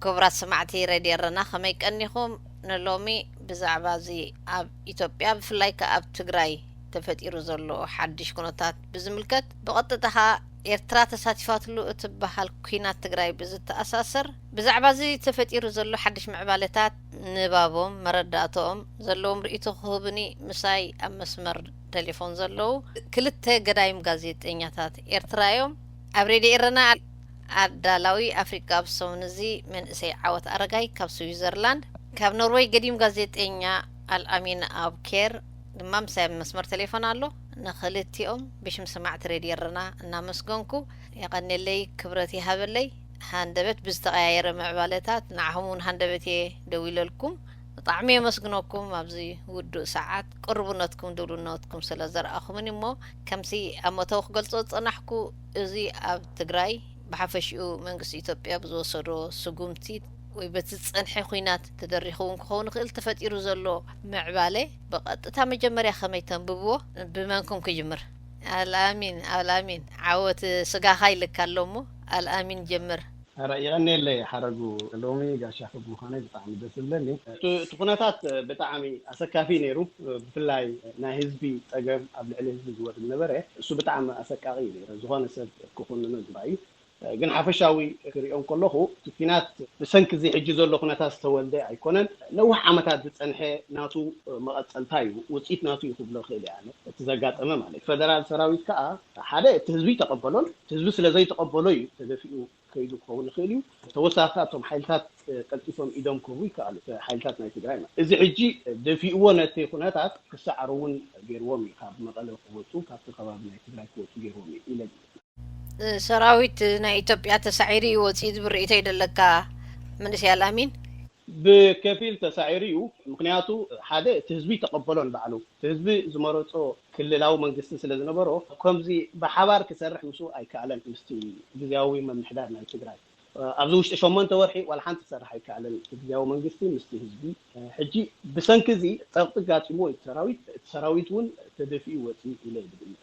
ክቡራት ሰማዕቲ ሬድዮ ኤረና፣ ከመይ ቀኒኹም? ንሎሚ ብዛዕባ እዚ ኣብ ኢትዮጵያ፣ ብፍላይ ከኣ ኣብ ትግራይ ተፈጢሩ ዘሎ ሓድሽ ኩነታት ብዝምልከት ብቐጥታ ከኣ ኤርትራ ተሳቲፋትሉ እትበሃል ኲናት ትግራይ ብዝተኣሳሰር፣ ብዛዕባ እዚ ተፈጢሩ ዘሎ ሓድሽ ምዕባለታት ንባቦም፣ መረዳእቶኦም፣ ዘለዎም ርእይቶ ክህቡኒ ምሳይ ኣብ መስመር ቴሌፎን ዘለዉ ክልተ ገዳይም ጋዜጠኛታት ኤርትራ እዮም። ኣብ ሬድዮ ኤረና ኣዳላዊ ኣፍሪቃ ብሶምንዚ መንእሰይ ዓወት ኣረጋይ ካብ ስዊዘርላንድ፣ ካብ ኖርወይ ገዲም ጋዜጠኛ ኣልኣሚን ኣብ ኬር ድማ ምሳይ ኣብ መስመር ቴሌፎን ኣሎ። ንክልቲኦም ብሽም ሰማዕቲ ሬድዮ ኤረና እናመስገንኩ፣ የቐኔለይ፣ ክብረት ይሃበለይ። ሃንደበት ብዝተቐያየረ ምዕባለታት ንዓኹም እውን ሃንደበት እየ ደዊለልኩም። ብጣዕሚ የመስግነኩም ኣብዚ ውዱእ ሰዓት ቅርቡነትኩም ድብሉነትኩም ስለ ዘርኣኹምኒ። እሞ ከምሲ ኣብ መእተዊ ክገልጾ ዝጸናሕኩ፣ እዚ ኣብ ትግራይ ብሓፈሽኡ መንግስቲ ኢትዮጵያ ብዝወሰዶ ስጉምቲ ወይ በቲ ዝጸንሐ ኲናት ተደሪኹ እውን ክኸውን ይኽእል ተፈጢሩ ዘሎ ምዕባለ ብቐጥታ መጀመርያ ከመይ ተንብብዎ? ብመንኩም ክጅምር? ኣልኣሚን፣ ኣልኣሚን ዓወት ስጋኻ ይልካ ኣሎ እሞ ኣልኣሚን ጀምር። ኣረ ይቐንየለይ ሓረጉ፣ ሎሚ ጋሻ ክብ ምዃነይ ብጣዕሚ ደስ ዝብለኒ። እቲ እቲ ኩነታት ብጣዕሚ ኣሰካፊ ነይሩ። ብፍላይ ናይ ህዝቢ ጸገም ኣብ ልዕሊ ህዝቢ ዝወርድ ነበረ። እሱ ብጣዕሚ ኣሰቃቂ እዩ ነይሩ። ዝኾነ ሰብ ክኹንኖ ይግባእ እዩ። ግን ሓፈሻዊ ክሪኦ እንከለኹ እቲ ኲናት ብሰንኪ እዚ ሕጂ ዘሎ ኩነታት ዝተወልደ ኣይኮነን። ነዊሕ ዓመታት ዝጸንሐ ናቱ መቐጸልታ እዩ፣ ውጽኢት ናቱ እዩ ክብሎ ክእል እየ ኣነ። እቲ ዘጋጠመ ማለት ፈደራል ሰራዊት ከኣ ሓደ እቲ ህዝቢ ተቐበሎን፣ እቲ ህዝቢ ስለ ዘይተቐበሎ እዩ ተደፊኡ ከይዱ ክኸውን ይኽእል እዩ። ተወሳኺ ኣብቶም ሓይልታት ቀልጢፎም ኢዶም ክህቡ ይከኣሉ፣ ሓይልታት ናይ ትግራይ ማለት። እዚ ሕጂ ደፊእዎ ነቲ ኩነታት ክሰዓሩ እውን ገይርዎም እዩ። ካብ መቐለ ክወፁ፣ ካብቲ ከባቢ ናይ ትግራይ ክወፁ ገይርዎም እዩ ኢለ እምነት። ሰራዊት ናይ ኢትዮጵያ ተሳዒሩ እዩ ወፂኡ ዝብል ርእይቶ እዩ ዘለካ መንእሰይ ኣልኣሚን? ብከፊል ተሳዒሩ እዩ። ምኽንያቱ ሓደ እቲ ህዝቢ ተቐበሎ ንባዕሉ፣ እቲ ህዝቢ ዝመረፆ ክልላዊ መንግስቲ ስለ ዝነበሮ፣ ከምዚ ብሓባር ክሰርሕ ምስኡ ኣይከኣለን። ምስቲ ግዝያዊ ምምሕዳር ናይ ትግራይ ኣብዚ ውሽጢ ሸሞንተ ወርሒ ዋላ ሓንቲ ክሰርሕ ኣይከኣለን እቲ ግዝያዊ መንግስቲ ምስቲ ህዝቢ። ሕጂ ብሰንኪ እዚ ፀቕጢ ጋጢምዎ እዩ እቲ ሰራዊት፣ እቲ ሰራዊት እውን ተደፊኡ ወፂኡ ኢለ እዩ ዝግምት።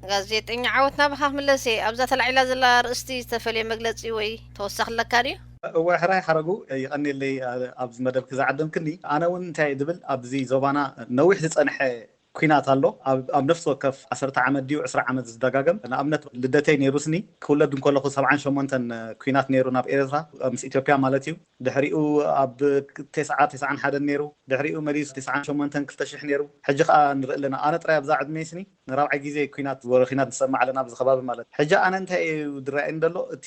ጋዜጠኛ ዓወት፣ ናባኻ ክምለስ እየ። ኣብዛ ተላዒላ ዘላ ኣርእስቲ ዝተፈልየ መግለጺ ወይ ተወሳኺ ኣለካ ድዩ? እወ፣ ሕራይ ሓረጉ፣ ይቐንየለይ ኣብዚ መደብ ክዝዓደምክኒ። ኣነ እውን እንታይ እየ ዝብል፣ ኣብዚ ዞባና ነዊሕ ዝጸንሐ ኲናት ኣሎ። ኣብ ኣብ ነፍሲ ወከፍ ዓሰርተ ዓመት ድዩ ዕስራ ዓመት ዝደጋገም። ንኣብነት ልደተይ ነይሩ ስኒ ክውለድ እንከለኹ ሰብዓን ሸሞንተን ኲናት ነይሩ ናብ ኤርትራ፣ ምስ ኢትዮጵያ ማለት እዩ። ድሕሪኡ ኣብ ተስዓ፣ ተስዓን ሓደን ነይሩ። ድሕሪኡ መሊሱ ተስዓን ሸሞንተን ክልተ ሽሕ ነይሩ። ሕጂ ከኣ ንርኢ ኣለና። ኣነ ጥራይ ኣብዛ ዕድመይ ስኒ ንራብዓይ ግዜ ኲናት፣ ወረ ኲናት ንሰምዕ ኣለና ኣብዚ ከባቢ ማለት። ሕጂ ኣነ እንታይ እዩ ዝረኣየኒ ዘሎ፣ እቲ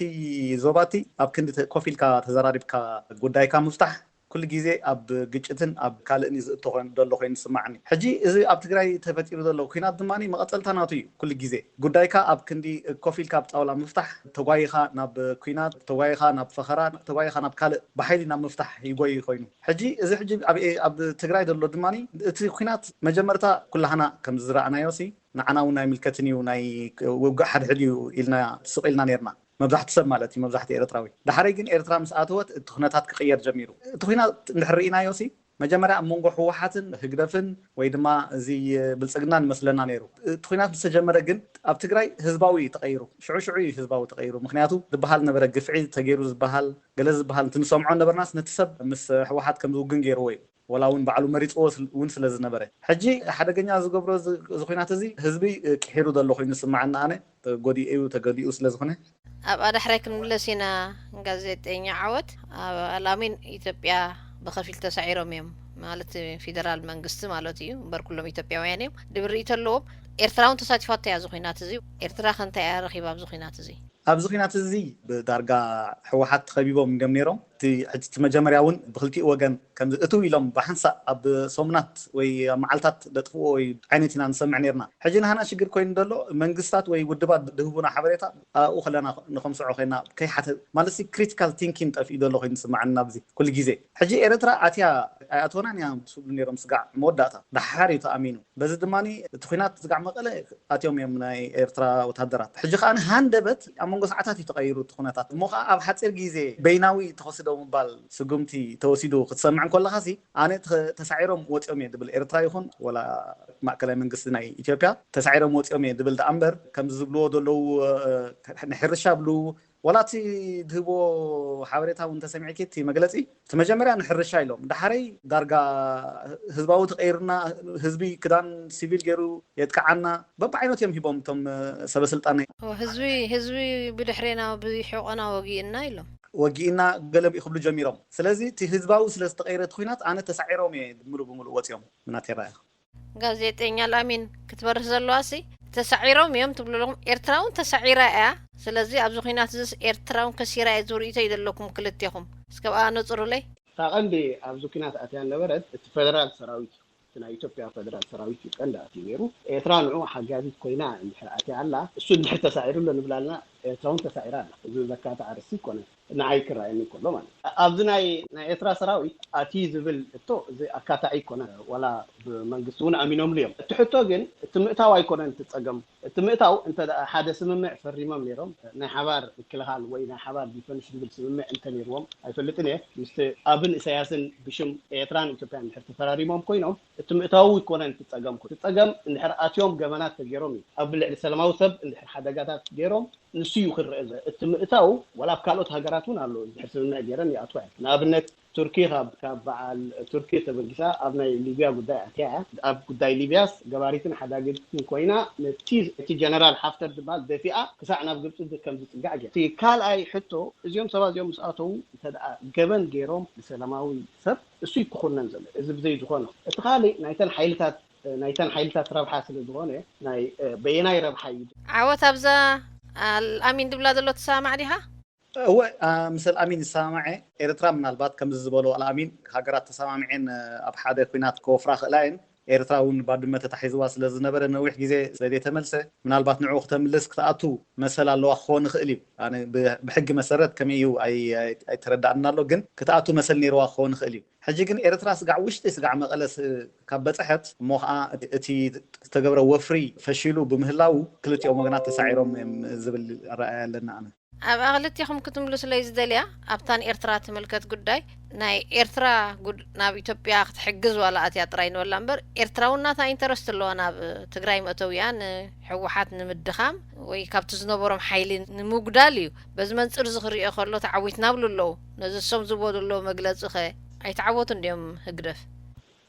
ዞባ እቲ ኣብ ክንዲ ተ-፣ ኮፍ ኢልካ ተዘራሪብካ ጉዳይካ ምፍታሕ ኩሉ ግዜ ኣብ ግጭትን ኣብ ካልእን እዩ ዝእቶ ኮይኑ፣ ዘሎ ኮይኑ ዝስማዓኒ። ሕጂ እዚ ኣብ ትግራይ ተፈጢሩ ዘሎ ኲናት ድማ መቐጸልታ ናቱ እዩ። ኩሉ ግዜ ጉዳይካ ኣብ ክንዲ ኮፍ ኢልካ ኣብ ጣውላ ምፍታሕ፣ ተጓይኻ ናብ ኲናት፣ ተጓይኻ ናብ ፈኸራ፣ ተጓይኻ ናብ ካልእ ብሓይሊ ናብ ምፍታሕ ይጎይ ኮይኑ። ሕጂ እዚ ሕጂ ኣብ፣ ኣብ ትግራይ ዘሎ ድማ እቲ ኲናት መጀመርታ ኩላህና ከም ዝረኣናዮ ሲ ንዓና እውን ኣይምልከትን እዩ፣ ናይ ውግእ ሓድሕድ እዩ ኢልና ስቕ ኢልና ነርና። መብዛሕቲ ሰብ ማለት እዩ፣ መብዛሕቲ ኤርትራዊ። ዳሕረይ ግን ኤርትራ ምስ ኣተወት እቲ ኩነታት ክቕየር ጀሚሩ። እቲ ኩናት እንድሕር ርኢናዮ ሲ መጀመርያ ኣብ መንጎ ህወሓትን ህግደፍን ወይ ድማ እዚ ብልጽግናን ይመስለና ነይሩ። እቲ ኩናት ምስ ተጀመረ ግን ኣብ ትግራይ ህዝባዊ እዩ ተቐይሩ። ሽዑ ሽዑ እዩ ህዝባዊ ተቐይሩ። ምኽንያቱ ዝበሃል ነበረ፣ ግፍዒ ተገይሩ ዝበሃል፣ ገለ ዝበሃል እንት ንሰምዖ ነበርናስ ነቲ ሰብ ምስ ህወሓት ከም ዝውግን ገይርዎ እዩ። ወላ እውን ባዕሉ መሪጽዎ ስል-፣ እውን ስለ ዝነበረ። ሕጂ ሓደገኛ ዝገብሮ እዚ፣ እዚ ኩናት እዚ ህዝቢ ቂሒሩ ዘሎ ኮይኑ ዝስምዓኒ ኣነ፣ ተጎዲኡ እዩ፣ ተገሊኡ ስለ ዝኾነ። ኣብኣ ዳሕራይ ክንምለስ ኢና። ጋዜጠኛ ዓወት፣ ኣብ ኣላሚን ኢትዮጵያ ብኸፊል ተሳዒሮም እዮም፣ ማለት ፌደራል መንግስቲ ማለት እዩ፣ እምበር ኩሎም ኢትዮጵያውያን እዮም ድብል ርእይቶ ኣለዎም። ኤርትራ እውን ተሳቲፋቶ እያ እዚ ኩናት እዚ። ኤርትራ ከ እንታይ እያ ረኺባ ኣብዚ ኩናት እዚ? ኣብዚ ኩናት እዚ ብዳርጋ ህወሓት ተኸቢቦም እዮም ነይሮም። እቲ ሕጂ እቲ መጀመርያ እውን ብክልቲኡ ወገን ከምዚ እትው ኢሎም ብሓንሳእ ኣብ ሰሙናት ወይ ኣብ መዓልታት ዘጥፍእዎ ወይ ዓይነት ኢና ንሰምዕ ነርና። ሕጂ ንሃና ሽግር ኮይኑ ዘሎ መንግስታት ወይ ውድባት ድህቡና ሓበሬታ ኣብኡ ከለና ንኸምስዖ ኮይና ከይሓተ ማለት ሲ ክሪቲካል ቲንኪን ጠፍኡ ዘሎ ኮይኑ ዝስምዓኒ ኣብዚ ኩሉ ግዜ። ሕጂ ኤርትራ ኣትያ ኣይኣተወናን እያ ዝብሉ ነይሮም ስጋዕ መወዳእታ። ደሓር እዩ ተኣሚኑ። በዚ ድማ እቲ ኩናት ስጋዕ መቐለ ኣትዮም እዮም ናይ ኤርትራ ወታደራት። ሕጂ ከኣ ሃንደበት ኣብ መንጎ ሰዓታት እዩ ተቐይሩ እቲ ኩነታት። እሞ ከኣ ኣብ ሓጺር ግዜ በይናዊ ተኸሲ ደው ምባል ስጉምቲ ተወሲዱ ክትሰምዕ እንከለኻሲ፣ ኣነ ተሳዒሮም ወፂኦም እየ ድብል። ኤርትራ ይኹን ወላ ማእከላይ መንግስቲ ናይ ኢትዮጵያ ተሳዒሮም ወፂኦም እየ ድብል። ደኣ እምበር ከምዚ ዝብልዎ ዘለዉ ንሕርሻ ብሉ፣ ወላ እቲ ድህቦ ሓበሬታ እውን ተሰሚዕኪ እቲ መግለፂ፣ እቲ መጀመርያ ንሕርሻ ኢሎም፣ ዳሕረይ ዳርጋ ህዝባዊ ተቐይርና፣ ህዝቢ ክዳን ሲቪል ገይሩ የጥቅዓና፣ በብዓይነቱ እዮም ሂቦም እቶም ሰበስልጣን። ህዝቢ ህዝቢ ብድሕሬና ብሕቆና ወጊእና ኢሎም። ወጊእና ገለ ክብሉ ጀሚሮም። ስለዚ እቲ ህዝባዊ ስለ ዝተቐይረ እቲ ኩናት ኣነ ተሳዒሮም እየ ምሉእ ብምሉእ ወፂኦም ናተይ ራእያ። ጋዜጠኛ ላሚን ክትበርህ ዘለዋ ሲ ተሳዒሮም እዮም ትብሉ ኣለኹም። ኤርትራ እውን ተሳዒራ እያ። ስለዚ ኣብዚ ኩናት እዚስ ኤርትራ እውን ከሲራ እየ ዝብል ርእይቶ እዩ ዘለኩም ክልቴኹም። እስከ ብኣ ነጽሩለይ። እታ ቀንዲ ኣብዚ ኩናት ኣትያ ነበረት እቲ ፈደራል ሰራዊት እዩ። እቲ ናይ ኢትዮጵያ ፈደራል ሰራዊት እዩ ቀንዲ ኣትዩ ነይሩ። ኤርትራ ንዑ ሓጋዚት ኮይና እንድሕር ኣትያ ኣላ፣ እሱ እንድሕር ተሳዒሩ ኣሎ ንብል ኣለና፣ ኤርትራ እውን ተሳዒራ ኣላ። እዚ ዘካትዕ ኣርእስቲ ይኮነን። ንዓይ ክረኣየኒ ከሎ ማለት እዩ። ኣብዚ ናይ ናይ ኤርትራ ሰራዊት ኣቲ ዝብል እቶ እዚ ኣካታዒ ይኮነ ዋላ ብመንግስቲ እውን ኣሚኖምሉ እዮም። እቲ ሕቶ ግን እቲ ምእታው ኣይኮነን እቲ ጸገም። እቲ ምእታው እንተ ደኣ ሓደ ስምምዕ ፈሪሞም ነይሮም ናይ ሓባር ምክልኻል ወይ ናይ ሓባር ዲፈንስ ዝብል ስምምዕ እንተ ነይርዎም ኣይፈልጥን እየ። ምስቲ ኣብን ኢሳያስን ብሽም ኤርትራን ኢትዮጵያን እንድሕር ተፈራሪሞም ኮይኖም እቲ ምእታው ይኮነን እቲ ጸገም። እቲ ጸገም እንድሕር ኣትዮም ገበናት ተገይሮም እዩ። ኣብ ልዕሊ ሰላማዊ ሰብ እንድሕር ሓደጋታት ገይሮም ንሱ እዩ ክረአ ዘ እቲ ምእታው ዋላ ኣብ ካልኦት ሃገራት እውን ኣሎ። ድሕር ስምምዕ ገይረን ይኣትዋ እየን። ንኣብነት ቱርኪ ካብ ካብ በዓል ቱርኪ ተበጊሳ ኣብ ናይ ሊብያ ጉዳይ ኣትያ እያ። ኣብ ጉዳይ ሊብያስ ገባሪትን ሓዳግትን ኮይና ነቲ እቲ ጀነራል ሓፍተር ዝበሃል ደፊኣ ክሳዕ ናብ ግብፂ ከም ዝፅጋዕ ገይራ። እቲ ካልኣይ ሕቶ እዚኦም ሰባት እዚኦም ምስ ኣተዉ እንተ ደኣ ገበን ገይሮም ንሰላማዊ ሰብ እሱ ይክኹነን ዘሎ እዚ ብዘይ ዝኾኖ እቲ ካልእ ናይተን ሓይልታት ናይተን ሓይልታት ረብሓ ስለ ዝኾነ ናይ በየናይ ረብሓ እዩ? ዓወት ኣብዛ ኣልኣሚን ድብላ ዘሎ ትሰማማዕ ዲኻ? እወ ምስ ኣልኣሚን ይሰማማዕ እየ። ኤርትራ ምናልባት ከምዚ ዝበሎ ኣልኣሚን ሃገራት ተሰማሚዐን ኣብ ሓደ ኲናት ክወፍራ ክእላ እየን። ኤርትራ እውን ባድመ ተታሒዝዋ ስለ ዝነበረ ነዊሕ ግዜ ስለ ዘይተመልሰ ምናልባት ንዕኡ ክተምልስ ክትኣቱ መሰል ኣለዋ ክኸውን ይኽእል እዩ። ኣነ ብሕጊ መሰረት ከመይ እዩ ኣይተረዳእና ኣሎ፣ ግን ክትኣቱ መሰል ነይርዋ ክኸውን ይኽእል እዩ። ሕጂ ግን ኤርትራ ስጋዕ ውሽጢ ስጋዕ መቐለ ካብ በፅሐት እሞ ከዓ እቲ ዝተገብረ ወፍሪ ፈሺሉ ብምህላው ክልቲኦም ወገናት ተሳዒሮም እዮም ዝብል ኣረኣእያ ኣለና። ኣነ ኣብኣ ክልቲኹም ክትምልሱለይ ዝደልያ ኣብታ ንኤርትራ ትምልከት ጉዳይ ናይ ኤርትራ ናብ ኢትዮጵያ ክትሕግዝ ዋላ ኣትያ ጥራይ ንበላ እምበር ኤርትራ እውን ናታ ኢንተረስት ኣለዋ ናብ ትግራይ መእተዊያ ንሕወሓት ንምድኻም ወይ ካብቲ ዝነበሮም ሓይሊ ንምጉዳል እዩ። በዚ መንፅር እዚ ክሪኦ ከሎ ተዓዊትና ብሉ ኣለዉ። ነዚ እሶም ዝቦ ዘለዉ መግለፂ ኸ ኣይተዓወቱን ድዮም ህግደፍ?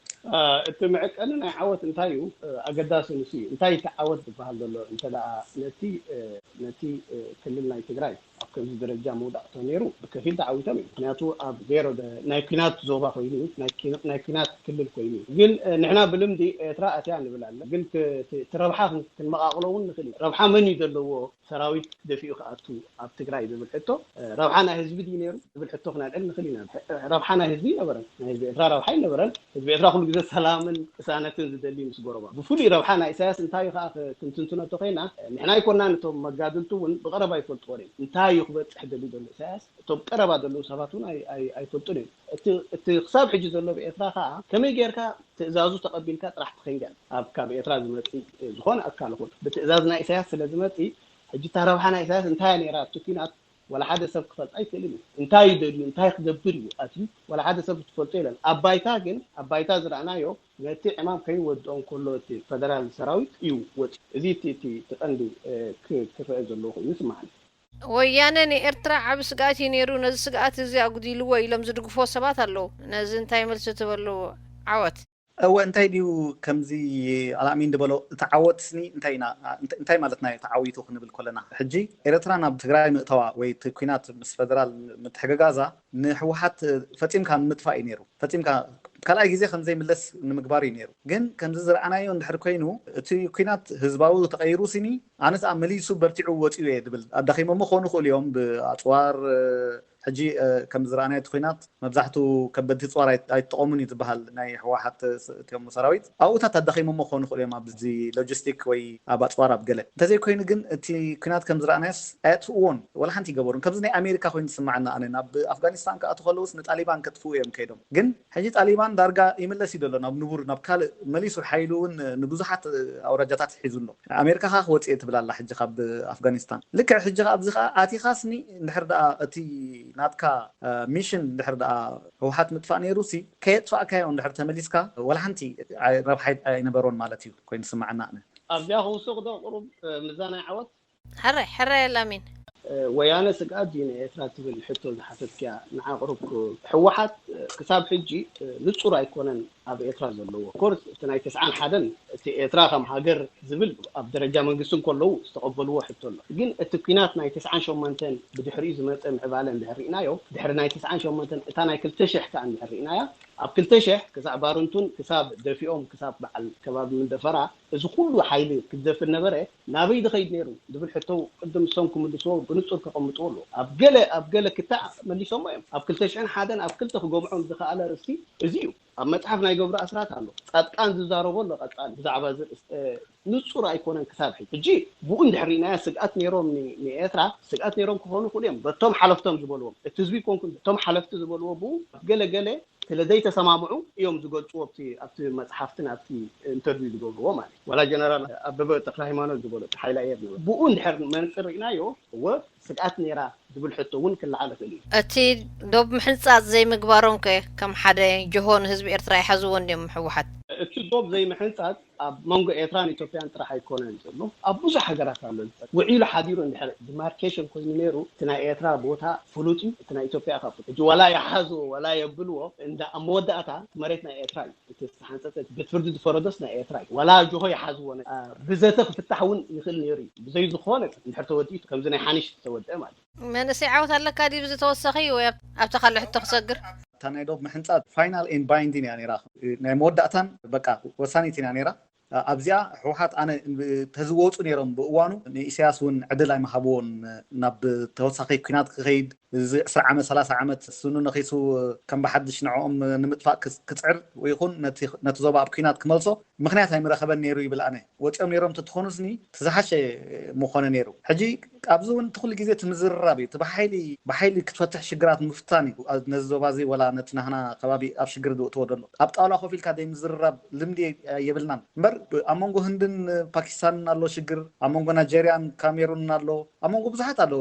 እቲ መዐቀኒ ናይ ዓወት እንታይ እዩ ኣገዳሲ ንሱ እዩ። እንታይ ተዓወት ዝበሃል ዘሎ እንተ ነቲ ነቲ ክልል ናይ ትግራይ ኣብ ከምዚ ደረጃ መውዳእቶ ነይሩ ብከፊል ተዓዊቶም እዩ። ምክንያቱ ኣብ ዜሮ ናይ ኩናት ዞባ ኮይኑ ናይ ኩናት ክልል ኮይኑ እዩ። ግን ንሕና ብልምዲ ኤርትራ ኣትያ ንብል ኣለ ግን ረብሓ ክንመቃቅሎ እውን ንክእል እዩ። ረብሓ መን እዩ ዘለዎ ሰራዊት ደፊኡ ክኣቱ ኣብ ትግራይ ዝብል ሕቶ ረብሓ ናይ ህዝቢ ድዩ ነይሩ ዝብል ሕቶ ክነልዕል ንኽእል ኢና። ረብሓ ናይ ህዝቢ ይነበረን ናይ ህዝቢ ኤርትራ ረብሓ ይነበረን። ህዝቢ ኤርትራ ኩሉ ግዜ ሰላምን ቅሳነትን ዝደሊ ምስ ጎረባ ብፍሉይ ረብሓ ናይ ኢሳያስ እንታይ እዩ ከዓ ክንትንትነቶ ኮይና ንሕና ኣይኮናን እቶም መጋድልቱ እውን ብቀረባ ይፈልጥዎ እዮም። እንታይ እዩ ክበፅሕ ደሊ ዘሎ ኢሳያስ እቶም ቀረባ ዘለዉ ሰባት እውን ኣይፈልጡን እዮም። እቲ ክሳብ ሕጂ ዘሎ ብኤርትራ ከዓ ከመይ ጌርካ ትእዛዙ ተቐቢልካ ጥራሕ ትኸይድ ኣብ ካብ ኤርትራ ዝመፅእ ዝኾነ ኣካል ይኹን ብትእዛዝ ናይ ኢሳያስ ስለ ዝመፅእ ሕጂ እታ ረብሓ ናይ ኢሳያስ እንታይ ነይራ ኣብቲ ኲናት ዋላ ሓደ ሰብ ክፈልጣ ኣይክእልን እዩ። እንታይ እዩ ደልዩ እንታይ ክገብር እዩ ኣትዩ ዋላ ሓደ ሰብ ክትፈልጦ የለን። ኣብ ባይታ ግን ኣብ ባይታ ዝረኣናዮ ነቲ ዕማም ከይወድኦ እንከሎ እቲ ፈደራል ሰራዊት እዩ ወፂኡ። እዚ እቲ እቲ እቲ ቀንዲ ክረአ ዘለዎ ኮይኑ ይስምዓኒ። ወያነ ንኤርትራ ዓቢ ስግኣት እዩ ነይሩ። ነዚ ስግኣት እዚ ኣጉዲልዎ ኢሎም ዝድግፍዎ ሰባት ኣለዉ። ነዚ እንታይ መልሲ ትበሉ? ዓወት። እወ እንታይ ድዩ ከምዚ ኣልኣሚን ዝበሎ እቲ ዓወት ስኒ እንታይ ኢና እንታይ ማለትና እዩ ተዓዊቱ ክንብል ከለና ሕጂ ኤረትራ ናብ ትግራይ ምእተዋ ወይ እቲ ኩናት ምስ ፈደራል ምትሕግጋዛ ንሕወሓት ፈጺምካ ንምጥፋእ እዩ ነይሩ ፈጺምካ ካልኣይ ግዜ ከምዘይምለስ ንምግባር እዩ ነይሩ ግን ከምዚ ዝረኣናዮ እንድሕር ኮይኑ እቲ ኩናት ህዝባዊ ተቐይሩ ስኒ ኣነስ ኣብ መሊሱ በርቲዑ ወፂኡ እየ ድብል ኣዳኺሞሞ ክኾኑ ይኽእሉ እዮም ብኣፅዋር ሕጂ ከም ዝረኣናዮ እቲ ኩናት መብዛሕቱ ከበድቲ ፅዋር ኣይትጠቐሙን እዩ ዝበሃል ናይ ህወሓት እቲኦም ሰራዊት ኣብኡታት ኣዳኺሞሞ ክኾኑ ይኽእሉ እዮም ኣብዚ ሎጂስቲክ ወይ ኣብ ኣፅዋር ኣብ ገለ እንተዘይኮይኑ ግን እቲ ኩናት ከም ዝረኣናዮስ ኣየጥፍእዎን ወላ ሓንቲ ይገበሩን ከምዚ ናይ ኣሜሪካ ኮይኑ ዝስማዓና ኣነ ናብ ኣፍጋኒስታን ክኣቱ ከለውስ ንጣሊባን ከጥፍኡ እዮም ከይዶም ግን ሕጂ ጣሊባን ዳርጋ ይምለስ እዩ ዘሎ ናብ ንቡር ናብ ካልእ መሊሱ ሓይሉ እውን ንብዙሓት ኣውራጃታት ሒዙ ኣሎ ኣሜሪካ ከዓ ክወፅእ ትብል ኣላ ሕጂ ካብ ኣፍጋኒስታን ልክዕ ሕጂ ኣብዚ ከዓ ኣቲኻስኒ እንድሕር ደኣ እቲ ናትካ ሚሽን ድሕር ደኣ ህወሓት ምጥፋእ ነይሩ ሲ ከየጥፋእካዮ እንድሕር ተመሊስካ ወላ ሓንቲ ረብሓ ኣይነበሮን ማለት እዩ ኮይኑ ስማዓና ኣነ። ኣብዚኣ ክውስኽ ዶ ቅሩብ ምዛናይ ዓወት? ሕራይ ሕራይ ኣላሚን። ወያነ ስግኣት ድዩ ንኤርትራ ትብል ሕቶ ዝሓተትክያ ንዓ ቅሩብ ህወሓት ክሳብ ሕጂ ንጹር ኣይኮነን ኣብ ኤርትራ ዘለዎ ኮርስ እቲ ናይ ተስዓን ሓደን እቲ ኤርትራ ከም ሃገር ዝብል ኣብ ደረጃ መንግስቲ እንከለዉ ዝተቐበልዎ ሕቶ ኣሎ ግን እቲ ኩናት ናይ ተስዓን ሸሞንተን ብድሕሪኡ ዝመፀ ምዕባለ እንድሕር ርኢናዮ ድሕሪ ናይ ተስዓን ሸሞንተን እታ ናይ ክልተ ሽሕ ከዓ እንድሕር ርኢናያ ኣብ ክልተ ሽሕ ክሳዕ ባርንቱን ክሳብ ደፊኦም ክሳብ በዓል ከባቢ ምንደፈራ እዚ ኩሉ ሓይሊ ክዘፍን ነበረ ናበይ ዝኸይድ ነይሩ ዝብል ሕቶ ቅድም እሶም ክምልስዎ ብንጹር ከቐምጥዎ ኣለዎ ኣብ ገለ ኣብ ገለ ክታዕ መሊሶሞ እዮም ኣብ ክልተ ሽሕን ሓደን ኣብ ክልተ ክገምዖም ዝኸኣለ ርእሲ እዚ እዩ ኣብ መጽሓፍ ናይ ገብሩ ኣስራት ኣሎ ጻድቃን ዝዛረቦ ኣሎ ቀጻሊ ብዛዕባ እዚ ርእሲ ንጹር ኣይኮነን ክሳብ ሕጂ ሕጂ ብኡ እንድሕር ርኢናዮ ስግኣት ነይሮም ንኤርትራ ስግኣት ነይሮም ክኾኑ ይኽእሉ እዮም በቶም ሓለፍቶም ዝበልዎም እቲ ህዝቢ ይኮንኩ እቶም ሓለፍቲ ዝበልዎ ብኡ ገለ ገለ ስለ ዘይተሰማምዑ እዮም ዝገልፅዎ ኣብቲ ኣብቲ መፅሓፍትን ኣብቲ ኢንተርቪው ዝገብርዎ ማለት እዩ። ዋላ ጀነራል ኣበበ ተክለ ሃይማኖት ዝበሎ እቲ ሓይሊ ኣየር ነበረ። ብኡ እንድሕር መነፅር ርኢናዮ እወ ስግኣት ነይራ ዝብል ሕቶ እውን ክለዓል ይኽእል እዩ። እቲ ዶብ ምሕንፃፅ ዘይምግባሮም ከ ከም ሓደ ጅሆ ንህዝቢ ኤርትራ ይሓዝዎ እንድዮም ህወሓት? እቲ ዶብ ዘይምሕንፃፅ ኣብ መንጎ ኤርትራን ኢትዮጵያን ጥራሕ ኣይኮነን ዘሎ ኣብ ብዙሕ ሃገራት ኣሎ ዝፀ ውዒሉ ሓዲሩ እንድሕር ዲማርኬሽን ኮይኑ ነይሩ እቲ ናይ ኤርትራ ቦታ ፍሉጥ እዩ እቲ ናይ ኢትዮጵያ ካብ ፍሉጥ ሕጂ ዋላ ይሓዝዎ ዋላ የብልዎ እንዳ ኣብ መወዳእታ እቲ መሬት ናይ ኤርትራ እዩ እቲ ዝተሓንፀፀ እቲ ቤት ፍርዲ ዝፈረዶስ ናይ ኤርትራ እዩ ዋላ ጅሆ ይሓዝዎ ነ- አ፣ ብዘተ ክፍታሕ እውን ይኽእል ነይሩ እዩ ብዘይ ዝኾነ እንድሕር ተወዲኡ ከምዚ ናይ ሓኒሽ ዝተወደአ ማለት እዩ መንእሰይ ዓወት ኣለካ ድዩ ብዚ ተወሳኺ ወይ ኣብ- ኣብታ ካልእ ሕቶ ክሰግር እታ ናይ ዶብ ምሕንፃት ፋይናል ኤንድ ባይንዲን እያ ነይራ ናይ መወዳእታን በቃ ወሳኒትን እያ ነይራ ኣብዚኣ ህወሓት ኣነ ተዝወፁ ነይሮም ብእዋኑ ንኢሳያስ እውን ዕድል ኣይምሃብዎን ናብ ተወሳኺ ኩናት ክኸይድ እዚ ዕስራ ዓመት ሰላሳ ዓመት ስኑ ነኺሱ ከም ብሓድሽ ንዕኦም ንምጥፋእ ክፅዕር ይኹን ነቲ ዞባ ኣብ ኩናት ክመልሶ ምኽንያት ኣይምረኸበን ነይሩ ይብል ኣነ ወፂኦም ነይሮም ተትኾኑስኒ ትዝሓሸ ምኾነ ነይሩ ሕጂ ኣብዚ እውን እቲ ኩሉ ግዜ እቲ ምዝርራብ እዩ እቲ ብሓይሊ ብሓይሊ ክትፈትሕ ሽግራት ምፍታን እዩ ነዚ ዞባ እዚ ወላ ነቲ ናህና ከባቢ ኣብ ሽግር ዝእትዎ ዘሎ ኣብ ጣውላ ኮፍ ኢልካ ዘይምዝርራብ ልምዲ የብልናን እምበር ኣብ መንጎ ህንድን ፓኪስታንን ኣሎ ሽግር ኣብ መንጎ ናይጀርያን ካሜሩንን ኣሎ ኣብ መንጎ ብዙሓት ኣሎ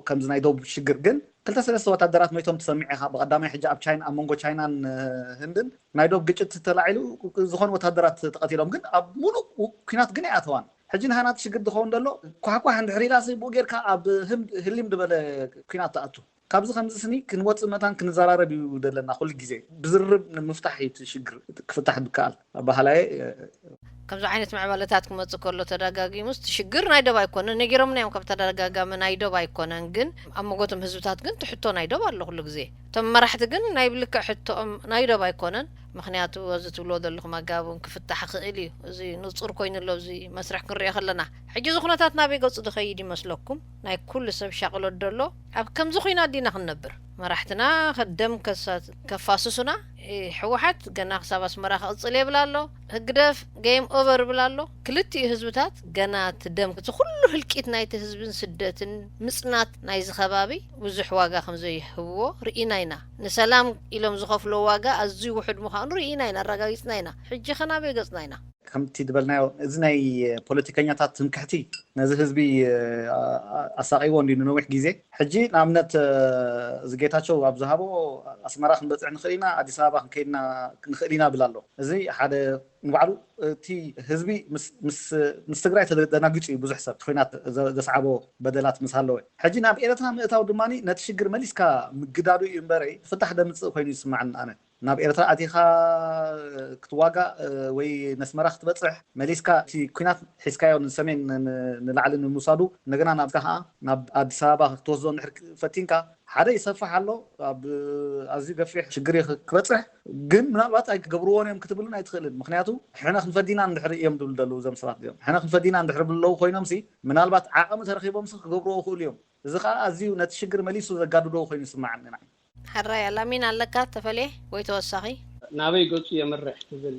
ከምዚ ናይ ዶብ ሽግር ግን ክልተ ሰለስተ ወታደራት መይቶም ትሰሚዕ ኢኻ ብቀዳማይ ሕጂ ኣብ ቻይና ኣብ መንጎ ቻይናን ህንድን ናይ ዶብ ግጭት ተላዒሉ ዝኾኑ ወታደራት ተቐቲሎም ግን ኣብ ሙሉእ ኩናት ግን ኣይኣተዋን ሕጂ ንሃናት ሽግር ዝኸውን ዘሎ ኳሕኳሕ እንድሕር ኢላ ብኡ ጌርካ ኣብ ህሊም ዝበለ ኩናት ትኣቱ ካብዚ ከምዚ ስኒ ክንወፅእ መታን ክንዘራረብ እዩ ዘለና ኩሉ ግዜ ብዝርርብ ንምፍታሕ እዩ ሽግር ክፍታሕ ዝከኣል ኣባህላየ ከምዚ ዓይነት ምዕባለታት ክመፅእ ከሎ ተደጋጊሙስ ሽግር ናይ ዶብ ኣይኮነን ነጊሮምና እዮም ካብ ተደጋጋሚ ናይ ዶብ ኣይኮነን ግን ኣብ መጎቶም ህዝብታት ግን ትሕቶ ናይ ዶብ ኣሎ ኩሉ ግዜ እቶም መራሕቲ ግን ናይ ብልክዕ ሕቶኦም ናይ ዶብ ኣይኮነን ምክንያቱ እዚ ትብልዎ ዘለኹም ኣጋብ እውን ክፍታሕ ክእል እዩ እዚ ንፁር ኮይኑ ኣሎ እዚ መስርሕ ክንሪኦ ከለና ሕጂ እዚ ኩነታት ናበይ ገፁ ዝኸይድ ይመስለኩም ናይ ኩሉ ሰብ ሻቕሎት ደሎ ኣብ ከምዚ ኩናት ዲና ክንነብር መራሕትና ከደም ከፋስሱና ህወሓት ገና ክሳብ ኣስመራ ክቕፅል የብል ኣሎ ህግደፍ game over ይብል ኣሎ ክልቲኡ ህዝብታት ገና እቲ ደም እቲ ኩሉ ህልቂት ናይቲ ህዝብን ስደትን ምፅናት ናይዚ ከባቢ ብዙሕ ዋጋ ከምዘይህብዎ ርኢና ኢና ንሰላም ኢሎም ዝኸፍሎ ዋጋ ኣዝዩ ውሑድ ምዃኑ ርኢና ኢና ኣረጋጊፅና ኢና ሕጂ ኸ ናበይ ገፅና ኢና ከምቲ ዝበልናዮ እዚ ናይ ፖለቲከኛታት ትምክሕቲ ነዚ ህዝቢ ኣሳቂዎ እንዲ ንነዊሕ ግዜ ሕጂ ንኣብነት እዚ ጌታቸው ኣብ ዝሃቦ ኣስመራ ክንበፅሕ ንኽእል ኢና ኣዲስ ኣበባ ክንከይድና ንኽእል ኢና ብል ኣሎ እዚ ሓደ ንባዕሉ እቲ ህዝቢ ምስ ትግራይ ተደናጊፁ እዩ ብዙሕ ሰብ ኩናት ዘስዓቦ በደላት ምስ ኣለወ ሕጂ ናብ ኤረትራ ምእታው ድማ ነቲ ሽግር መሊስካ ምግዳዱ እዩ እምበረይ ፍታሕ ደምፅእ ኮይኑ ይስማዓኒ ኣነ ናብ ኤርትራ ኣቲኻ ክትዋጋእ ወይ ነስመራ ክትበፅሕ መሊስካ እቲ ኩናት ሒዝካዮ ንሰሜን ንላዕሊ ንምውሳዱ እንደገና ናብካ ከዓ ናብ ኣዲስ ኣበባ ክትወስዶ እንድሕር ፈቲንካ ሓደ ይሰፍሕ ኣሎ ኣብ ኣዝዩ ገፊሕ ሽግር ክበፅሕ ግን ምናልባት ኣይክገብርዎን እዮም ክትብልን ኣይትኽእልን ምክንያቱ ሕነ ክንፈዲና እንድሕር እዮም ዝብሉ ዘለዉ እዞም ሰባት እዚኦም ሕነ ክንፈዲና እንድሕር ብለዉ ኮይኖም ሲ ምናልባት ዓቐሚ ተረኪቦም ሲ ክገብርዎ ይኽእሉ እዮም እዚ ከዓ ኣዝዩ ነቲ ሽግር መሊሱ ዘጋድዶ ኮይኑ ይስምዓኒ ንዓይ። ሕራይ ኣላሚን ኣለካ ተፈልየ ወይ ተወሳኺ? ናበይ ገፁ የምርሕ ትብል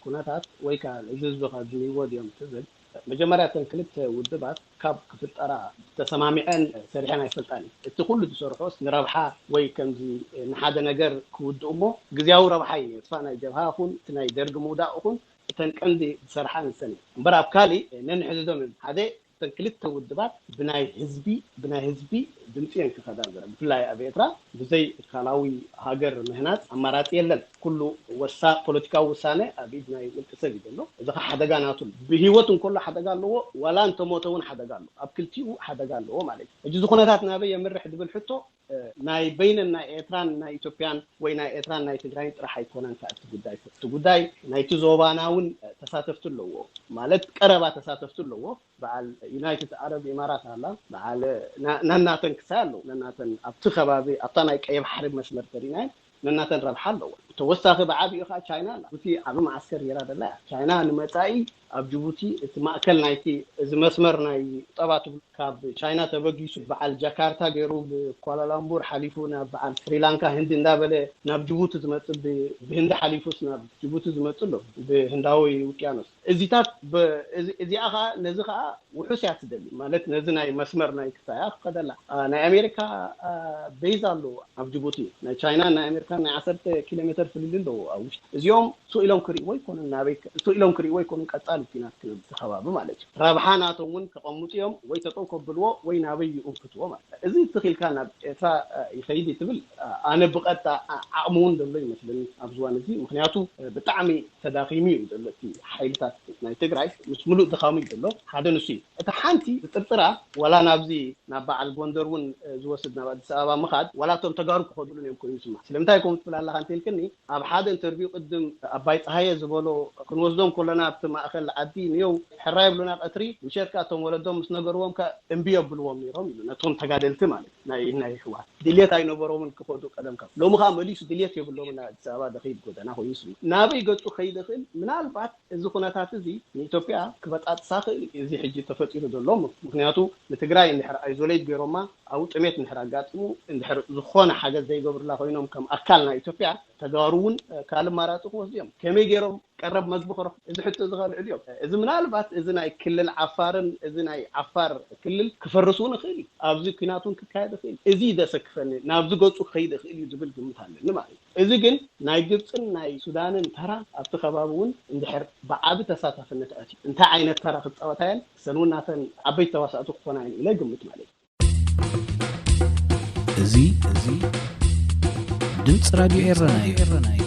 ኩነታት ወይ ከዓ እዚ ህዝቢ ከ ድልይዎ ድዮም ትብል መጀመርያ እተን ክልተ ውድባት ካብ ክፍጠራ ተሰማሚዐን ሰሪሐን ኣይፈልጣን እዩ እቲ ኩሉ ዝሰርሖስ ንረብሓ ወይ ከምዚ ንሓደ ነገር ክውድኡ እሞ ግዝያዊ ረብሓ እዩ ነይሩ ስፋ ናይ ጀብሃ ኹን እቲ ናይ ደርጊ ምውዳቅ ኹን እተን ቀንዲ ዝሰርሓ ንሰን እዩ እምበር ኣብ ካሊእ ነንሕድዶም እዮም ሓደ እተን ክልተ ውድባት ብናይ ህዝቢ ብናይ ህዝቢ ድምፂ እየን ክኸዳ ዘረ። ብፍላይ ኣብ ኤርትራ ብዘይ ትካላዊ ሃገር ምህናፅ ኣማራፂ የለን። ኩሉ ወሳ ፖለቲካዊ ውሳነ ኣብ ኢድ ናይ ውልቂ ሰብ እዩ ዘሎ። እዚ ኸ ሓደጋ ናቱ ብህይወት እንከሎ ሓደጋ ኣለዎ፣ ዋላ እንተሞተ እውን ሓደጋ ኣለዎ። ኣብ ክልቲኡ ሓደጋ ኣለዎ ማለት እዩ። ሕጂ እዚ ኩነታት ናበይ የምርሕ ድብል ሕቶ ናይ በይነን ናይ ኤርትራን ናይ ኢትዮጵያን ወይ ናይ ኤርትራን ናይ ትግራይን ጥራሕ ኣይኮነን። ከ እቲ ጉዳይ እቲ ጉዳይ ናይቲ ዞባና እውን ተሳተፍቲ ኣለዎ ማለት ቀረባ ተሳተፍቲ ኣለዎ። በዓል ዩናይትድ ኣረብ ኢማራት ኣላ፣ በዓል ናናተን ክሳይ ኣለዉ። ናናተን ኣብቲ ከባቢ ኣብታ ናይ ቀይ ባሕሪ መስመር ተሪናየን ነናተን ረብሓ ኣለዎ። ተወሳኺ ብዓብኡ ከዓ ቻይና ኣላ። እቲ ዓብ ማዓስከር ገይራ ደላ እያ። ቻይና ንመፃኢ ኣብ ጅቡቲ እቲ ማእከል ናይቲ እዚ መስመር ናይ ቁጠባ ትብሉ ካብ ቻይና ተበጊሱ በዓል ጃካርታ ገይሩ ብኳላላምቡር ሓሊፉ ናብ በዓል ስሪላንካ ህንዲ እንዳበለ ናብ ጅቡቲ ዝመፅእ ብህንዲ ሓሊፉስ ናብ ጅቡቲ ዝመፅእ ኣሎ ብህንዳዊ ውቅያኖስ። እዚታት እዚኣ ከዓ ነዚ ከዓ ውሑስ እያ ትደሊ ማለት ነዚ ናይ መስመር ናይ ክሳያ ክኸደላ። ናይ ኣሜሪካ ቤዝ ኣለዎ ኣብ ጅቡቲ። ናይ ቻይና ናይ ኣሜሪካ ናይ ዓሰርተ ኪሎ ሜትር ፍልል ኣለዎ ኣብ ውሽጢ። እዚኦም ስኢሎም ክርእዎ ይኮኑን ናበይ ስኢሎም ክርእዎ ይኮኑን ቀፃሊ ኩናት ክነብቲ ከባቢ ማለት እዩ። ረብሓ ናቶም እውን ከቐምጡ እዮም ወይ ተጠው ከብልዎ ወይ ናበይ ይእንክትዎ ማለት እዩ። እዚ ትኽኢልካ ናብ ኤርትራ ይኸይድ ትብል ኣነ ብቐጥታ ዓቕሚ እውን ዘሎ ይመስለኒ ኣብዚ ዋን እዚ። ምክንያቱ ብጣዕሚ ተዳኺሙ እዩ ዘሎ እቲ ሓይልታት ናይ ትግራይ ምስ ምሉእ ድኻሙ እዩ ዘሎ። ሓደ ንሱ እዩ። እቲ ሓንቲ ዝጥርጥራ ዋላ ናብዚ ናብ በዓል ጎንደር እውን ዝወስድ ናብ ኣዲስ ኣበባ ምኻድ ዋላ እቶም ተጋሩ ክኸድሉን እዮም ኮይኑ ይስማዕ። ስለምንታይ ከምኡ ትብል ኣለኻ እንተልክኒ ኣብ ሓደ ኢንተርቪው ቅድም ኣባይ ፀሃየ ዝበሎ ክንወስዶም ከለና ኣብቲ ማእኸል ዓዲ ንየው ሕራይ ብሉና ቀትሪ ምሸት ከዓ እቶም ወለዶም ምስ ነገርዎም ከ እምቢ የብልዎም ነይሮም ኢሉ ነቶም ተጋደልቲ ማለት ናይ ናይ ህወሓት ድሌት ኣይነበሮምን ክኸዱ ቀደም ካብ ሎሚ ከዓ መሊሱ ድሌት የብሎምን ኣዲስ ኣበባ ደኸይድ ጎደና ኮይኑ ስሙ ናበይ ገፁ ከይደኽእል ምናልባት እዚ ኩነታት እዚ ንኢትዮጵያ ክበጣጥሳ ክእል እዚ ሕጂ ተፈጢሩ ዘሎ ምክንያቱ ንትግራይ እንድሕር ኣይዞሌት ገይሮማ ኣብኡ ጥሜት እንድሕር ኣጋጢሙ እንድሕር ዝኾነ ሓገዝ ዘይገብርላ ኮይኖም ከም ኣካል ናይ ኢትዮጵያ ተጋሩ እውን ካልእ ማራፂ ክወስዱ እዮም። ከመይ ገይሮም ቀረብ መግቢ ክረኽቡ እዚ ሕቶ እዚ ከልዕሉ እዮም። እዚ ምናልባት እዚ ናይ ክልል ዓፋርን እዚ ናይ ዓፋር ክልል ክፈርስ እውን ይኽእል እዩ። ኣብዚ ኩናት እውን ክካየድ ይኽእል። እዚ ደሰክፈኒ ናብዚ ገፁ ክኸይድ ይኽእል እዩ ዝብል ግምት ኣለኒ ማለት እዩ። እዚ ግን ናይ ግብፅን ናይ ሱዳንን ተራ ኣብቲ ከባቢ እውን እንድሕር ብዓቢ ተሳታፍነት ኣትዩ እንታይ ዓይነት ተራ ክፃወታ እየን እሰን እውን ናተን ዓበይቲ ተዋሳእቲ ክኾና እየን ኢለ ግምት ማለት እዩ። እዚ እዚ ድምፂ ራድዮ ኤረና እዩ።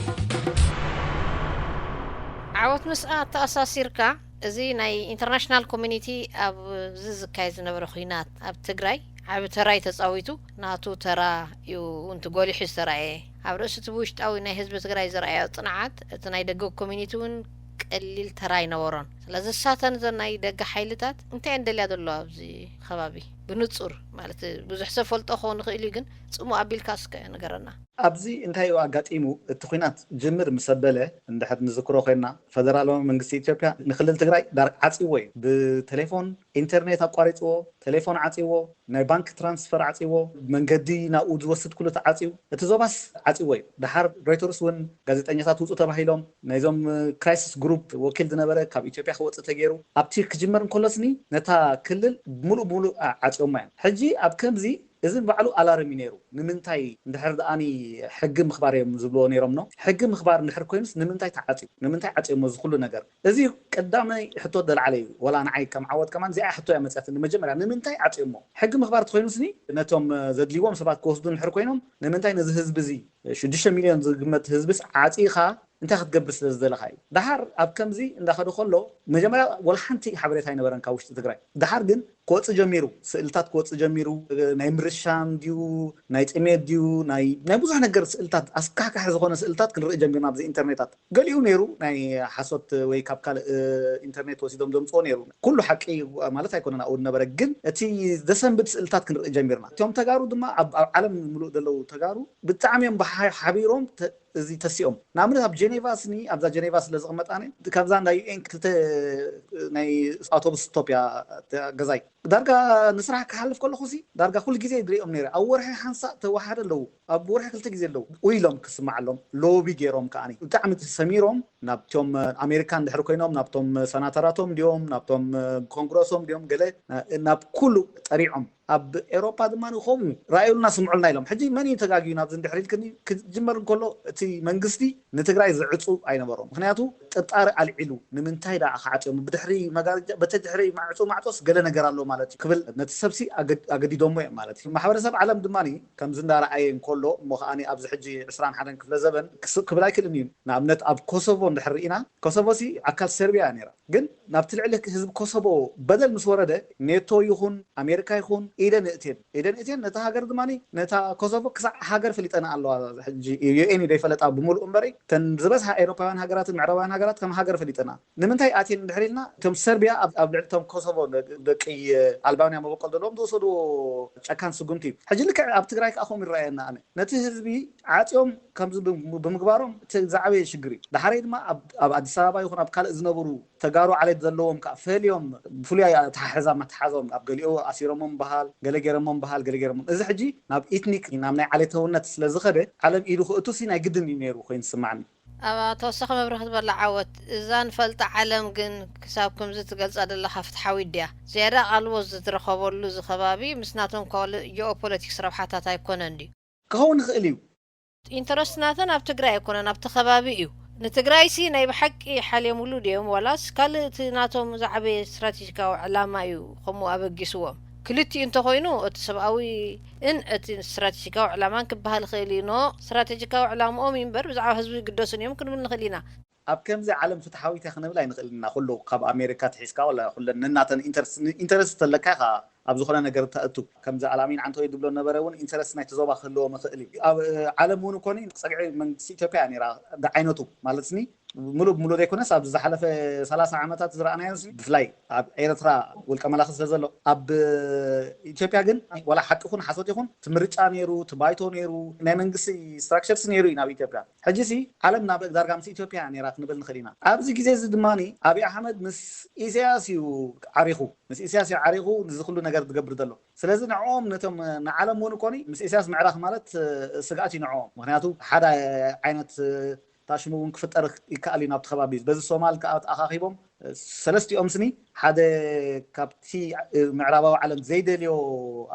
ዓወት ምስኣ ተኣሳሲርካ እዚ ናይ ኢንተርናሽናል ኮሚኒቲ ኣብዚ ዝካየድ ዝነበረ ኩናት ኣብ ትግራይ ዓቢ ተራይ ተፃዊቱ ናቱ ተራ እዩ እንት ጎሊሑ ዝተረኣየ ኣብ ርእሲ እቲ ብውሽጣዊ ናይ ህዝቢ ትግራይ ዝረኣዮ ፅንዓት እቲ ናይ ደገ ኮሚኒቲ እውን ቀሊል ተራ ኣይነበሮን። ስለዚ እሳተን እዘን ናይ ደገ ሓይልታት እንታይ እየን ደልያ ዘለዋ ኣብዚ ከባቢ ብንፁር ማለት ብዙሕ ሰብ ፈልጦ ክኸውን ይኽእል እዩ ግን ፅሙ ኣቢልካ እስከ ንገረና። ኣብዚ እንታይ እዩ ኣጋጢሙ እቲ ኲናት ጅምር ምስ ኣበለ እንድሕር ንዝክሮ ኮይንና ፈደራላዊ መንግስቲ ኢትዮጵያ ንክልል ትግራይ ዳር ዓፂዎ እዩ ብቴሌፎን ኢንተርኔት ኣቋሪፅዎ ቴሌፎን ዓፂዎ ናይ ባንክ ትራንስፈር ዓፂዎ መንገዲ ናብኡ ዝወስድ ኩሉ ተዓፂው እቲ ዞባስ ዓፂዎ እዩ። ደሓር ሮይተርስ እውን ጋዜጠኛታት ውፁ ተባሂሎም ናይዞም ክራይሲስ ግሩፕ ወኪል ዝነበረ ካብ ኢትዮጵያ ክወፅእ ተገይሩ ኣብቲ ክጅመር እንከሎስኒ ነታ ክልል ሙሉእ ሙሉእ ዓፂዮማ እዮም። ሕጂ ኣብ ከምዚ እዚ ንባዕሉ ኣላርም እዩ ነይሩ። ንምንታይ እንድሕር ደኣኒ ሕጊ ምኽባር እዮም ዝብልዎ ነይሮም ነው። ሕጊ ምኽባር እንድሕር ኮይኑስ ንምንታይ ተዓፅዩ? ንምንታይ ዓፅዮሞ እዚ ኩሉ ነገር? እዚ ቀዳማይ ሕቶ ደልዓለ እዩ። ወላ ንዓይ ከም ዓወት ከማን እዚኣ ሕቶ እያ መፅያትኒ መጀመርያ ንምንታይ ዓፅዮሞ? ሕጊ ምኽባር ተኮይኑስኒ ነቶም ዘድልይዎም ሰባት ክወስዱ እንድሕር ኮይኖም ንምንታይ ነዚ ህዝቢ እዚ ሽዱሽተ ሚልዮን ዝግመት ህዝብስ ዓፂኻ እንታይ ክትገብር ስለ ዝደለኻ እዩ። ደሓር ኣብ ከምዚ እንዳኸደ ከሎ መጀመርያ ወላ ሓንቲ ሓበሬታ ኣይነበረን ካብ ውሽጢ ትግራይ። ደሓር ግን ክወፅእ ጀሚሩ፣ ስእልታት ክወፅእ ጀሚሩ፣ ናይ ምርሻን ድዩ ናይ ጥሜት ድዩ ናይ ናይ ብዙሕ ነገር ስእልታት ኣስካሕካሒ ዝኾነ ስእልታት ክንርኢ ጀሚርና ኣብዚ ኢንተርኔታት። ገሊኡ ነይሩ ናይ ሓሶት ወይ ካብ ካልእ ኢንተርኔት ወሲዶም ዘምፅኦ ነይሩ። ኩሉ ሓቂ ማለት ኣይኮነን ኣብኡ ዝነበረ፣ ግን እቲ ዘሰንብድ ስእልታት ክንርኢ ጀሚርና። እቶም ተጋሩ ድማ ኣብ ዓለም ምሉእ ዘለዉ ተጋሩ ብጣዕሚ እዮም ሓቢሮም እዚ ተሲኦም ንኣብነት ኣብ ጀኔቫ ስኒ ኣብዛ ጀኔቫ ስለ ዝቕመጥ ኣነ ካብዛ እንዳ ዩኤን ክልተ ናይ ኣውቶቡስ ስቶፕ እያ ገዛይ ዳርጋ ንስራሕ ክሓልፍ ከለኹ ሲ ዳርጋ ኩሉ ግዜ ይድሪኦም ነይረ ኣብ ወርሒ ሓንሳእ ተዋሓደ ኣለዉ ኣብ ወርሒ ክልተ ግዜ ኣለዉ ውይሎም ክስማዓሎም ሎቢ ገይሮም ከዓኒ ብጣዕሚ ሰሚሮም ናብቶም ኣሜሪካ እንድሕር ኮይኖም ናብቶም ሰናተራቶም ድዮም ናብቶም ኮንግረሶም ድዮም ገለ ናብ ኩሉ ጠሪዖም ኣብ ኤውሮጳ ድማ ከምኡ ራእዩልና ስምዑልና ኢሎም። ሕጂ መን እዩ ተጋግዩ ናብዚ እንድሕር ኢልክኒ፣ ክጅመር እንከሎ እቲ መንግስቲ ንትግራይ ዝዕፁ ኣይነበሮም። ምክንያቱ ጥርጣረ ኣልዒሉ፣ ንምንታይ ደኣ ክዓፅዮም፣ ብድሕሪ መጋረጃ፣ በተድሕሪ ማዕፁ ማዕፆስ ገለ ነገር ኣሎ ማለት እዩ ክብል ነቲ ሰብሲ ኣገድ- ኣገዲዶሞ እዮም ማለት እዩ። ማሕበረሰብ ዓለም ድማ ከምዚ እንዳረኣየ እንከሎ እሞ ከኣ ኣብዚ ሕጂ ዕስራን ሓደን ክፍለ ዘበን ክስቕ ክብል ኣይክእልን እዩ። ንኣብነት ኣብ ኮሶቮ እንድሕር ርኢና፣ ኮሶቮ ሲ ኣካል ሰርቢያ እያ ነይራ። ግን ናብቲ ልዕሊ ህዝቢ ኮሶቮ በደል ምስ ወረደ፣ ኔቶ ይኹን ኣሜሪካ ይኹን ኢደን እእትየን ኢደን እእትየን ነታ ሃገር ድማ፣ ነታ ኮሶቮ ክሳዕ ሃገር ፈሊጠና ኣለዋ። ሕጂ ዩኤን እዩ ዘይፈለጣ ብምሉእ እምበሪ፣ ተን ዝበዝሓ ኤውሮፓውያን ሃገራትን ምዕራባውያን ሃገራት ከም ሃገር ፈሊጠና። ንምንታይ ኣትየን እንድሕር ኢልና፣ እቶም ሰርቢያ ኣብ ኣብ ልዕሊ እቶም ኮሶቮ ደቂ ኣልባንያ መበቆል ዘለዎም ዝወሰድዎ ጨካን ስጉምቲ እዩ። ሕጂ ልክዕ ኣብ ትግራይ ከዓ ከምኡ ይረኣየና። ኣነ ነቲ ህዝቢ ዓፅዮም ከምዚ ብም- ብምግባሮም እቲ ዝዓበየ ሽግር እዩ። ዳሕረይ ድማ ኣብ ኣብ ኣዲስ ኣበባ ይኹን ኣብ ካልእ ዝነብሩ ተጋሩ ዓሌት ዘለዎም ከዓ ፈልዮም ብፍሉይ ኣተሓሕዛ መተሓዞም፣ ኣብ ገሊኡ ኣሲሮሞም በሃል፣ ገለ ገይሮሞም በሃል፣ ገለ ገይሮሞም። እዚ ሕጂ ናብ ኢትኒክ፣ ናብ ናይ ዓሌታውነት ስለ ዝኸደ፣ ዓለም ኢዱ ክእቱ ሲ ናይ ግድን እዩ ነይሩ ኮይኑ ዝስማዓኒ። ኣብ ተወሳኺ መብርህ ክትበላ ዓወት፣ እዛ ንፈልጣ ዓለም ግን ክሳብ ከምዚ ትገልጻ ዘለኻ ፍትሓዊት ድያ? ዝያዳ ኣቓልቦ ዝትረኸበሉ እዚ ከባቢ ምስ ናቶም ካልእ ጂኦፖለቲክስ ረብሓታት ኣይኮነን ድዩ? ክኸውን ይኽእል እዩ። ኢንተረስት ናተን ኣብ ትግራይ ኣይኮነን፣ ኣብቲ ከባቢ እዩ። ንትግራይሲ ናይ ብሓቂ ሓልዮምሉ ድዮም ዋላስ ካልእ እቲ ናቶም ዝዓበየ ስትራቴጂካዊ ዕላማ እዩ ከምኡ ኣበጊስዎም? ክልቲኡ እንተኾይኑ እቲ ሰብኣዊ ን እቲ ስትራቴጂካዊ ዕላማን ክበሃል ይኽእል እዩ። ኖ ስትራቴጂካዊ ዕላምኦም እዩ እምበር ብዛዕባ ህዝቢ ይግደሱን እዮም ክንብል ንኽእል ኢና። ኣብ ከምዚ ዓለም ፍትሓዊት እያ ክንብል ኣይንኽእልን ኢና። ኩሉ ካብ ኣሜሪካ ትሒዝካ ወላ ኩለን ነናተን ኢንተረስት ኢንተረስት ተለካ ኢኻ ኣብ ዝኾነ ነገር ተእቱ። ከምዚ ኣልኣሚን ዓንተወይ ዝብሎ ነበረ እውን ኢንተረስት ናይቲ ዞባ ክህልዎም ይኽእል እዩ። ኣብ ዓለም እውን ኮኒ ፀግዒ መንግስቲ ኢትዮጵያ እያ ነይራ፣ ዝዓይነቱ ማለትኒ ምሉእ ብምሉእ ዘይኮነስ ኣብዚ ዝሓለፈ ሰላሳ ዓመታት ዝረኣናዮ ሲ ብፍላይ ኣብ ኤርትራ ውልቀ መላኺ ስለ ዘሎ ኣብ ኢትዮጵያ ግን ዋላ ሓቂ ይኹን ሓሶት ይኹን እቲ ምርጫ ነይሩ፣ እቲ ባይቶ ነይሩ፣ ናይ መንግስቲ ስትራክቸርስ ነይሩ እዩ ናብ ኢትዮጵያ። ሕጂ ሲ ዓለም ናብ ዳርጋ ምስ ኢትዮጵያ እያ ነይራ ክንብል ንኽእል ኢና። ኣብዚ ግዜ እዚ ድማ ኣብይ ኣሕመድ ምስ ኢሳያስ እዩ ዓሪኹ፣ ምስ ኢሳያስ እዩ ዓሪኹ እዚ ኩሉ ነገር ዝገብር ዘሎ። ስለዚ ንዕኦም ነቶም ንዓለም እውን ኮኒ ምስ ኢሳያስ ምዕራኽ ማለት ስግኣት እዩ ንዕኦም። ምክንያቱ ሓደ ዓይነት ታሽሙ እውን ክፍጠር ይከኣል እዩ ናብቲ ከባቢ። በዚ ሶማል ከዓ ተኣኻኺቦም ሰለስቲኦም ስኒ ሓደ ካብቲ ምዕራባዊ ዓለም ዘይደልዮ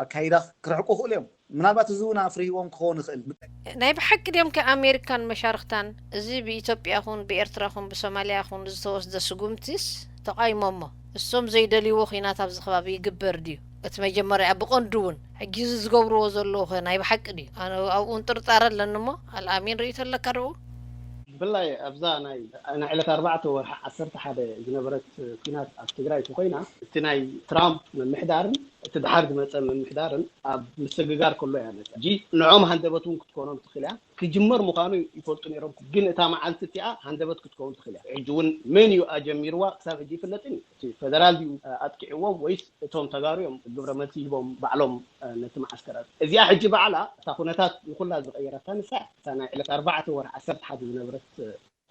ኣካይዳ ክርሕቁ ይኽእሉ እዮም። ምናልባት እዚ እውን ኣፍርህዎም ክኸውን ይኽእል። ናይ ብሓቂ ድዮም ከ ኣሜሪካን መሻርክታን እዚ ብኢትዮጵያ ኹን ብኤርትራ ኹን ብሶማልያ ኹን ዝተወስደ ስጉምቲስ ተቓይሞሞ? እሶም ዘይደልይዎ ኹናት ኣብዚ ከባቢ ይግበር ድዩ? እቲ መጀመርያ ብቐንዱ እውን ሕጂ እዚ ዝገብርዎ ዘለዉ ኸ ናይ ብሓቂ ድዩ? ኣነ ኣብኡ እውን ጥርጣረ ኣለኒ እሞ ኣልኣሚን ርእይቶ ኣለካ ዶ? ብፍላይ ኣብዛ ናይ ናይ ዕለት ኣርባዕተ ወርሒ ዓሰርተ ሓደ ዝነበረት ኲናት ኣብ ትግራይ እንተኾይና እቲ ናይ ትራምፕ ምምሕዳርን እቲ ድሓር ዝመፀ ምምሕዳርን ኣብ ምስግጋር ከሎ እያ መፅያ። ሕጂ ንዖም ሃንደበት እውን ክትኮኖም ትኽእል እያ። ክጅመር ምዃኑ ይፈልጡ ነይሮም፣ ግን እታ መዓልቲ እቲኣ ሃንደበት ክትከውን ትኽእል እያ። ሕጂ እውን መን እዩ ኣጀሚርዋ ክሳብ ሕጂ ይፍለጥን እዩ። እቲ ፈደራል ድዩ ኣጥቂዕዎም ወይስ እቶም ተጋሩ እዮም ግብረ መልሲ ሂቦም ባዕሎም ነቲ መዓስከራት? እዚኣ ሕጂ ባዕላ እታ ኩነታት ንኩላ ዝቐየረታ ንሳ እያ። እታ ናይ ዕለት ኣርባዕተ ወርሒ ዓሰርተ ሓደ ዝነበረት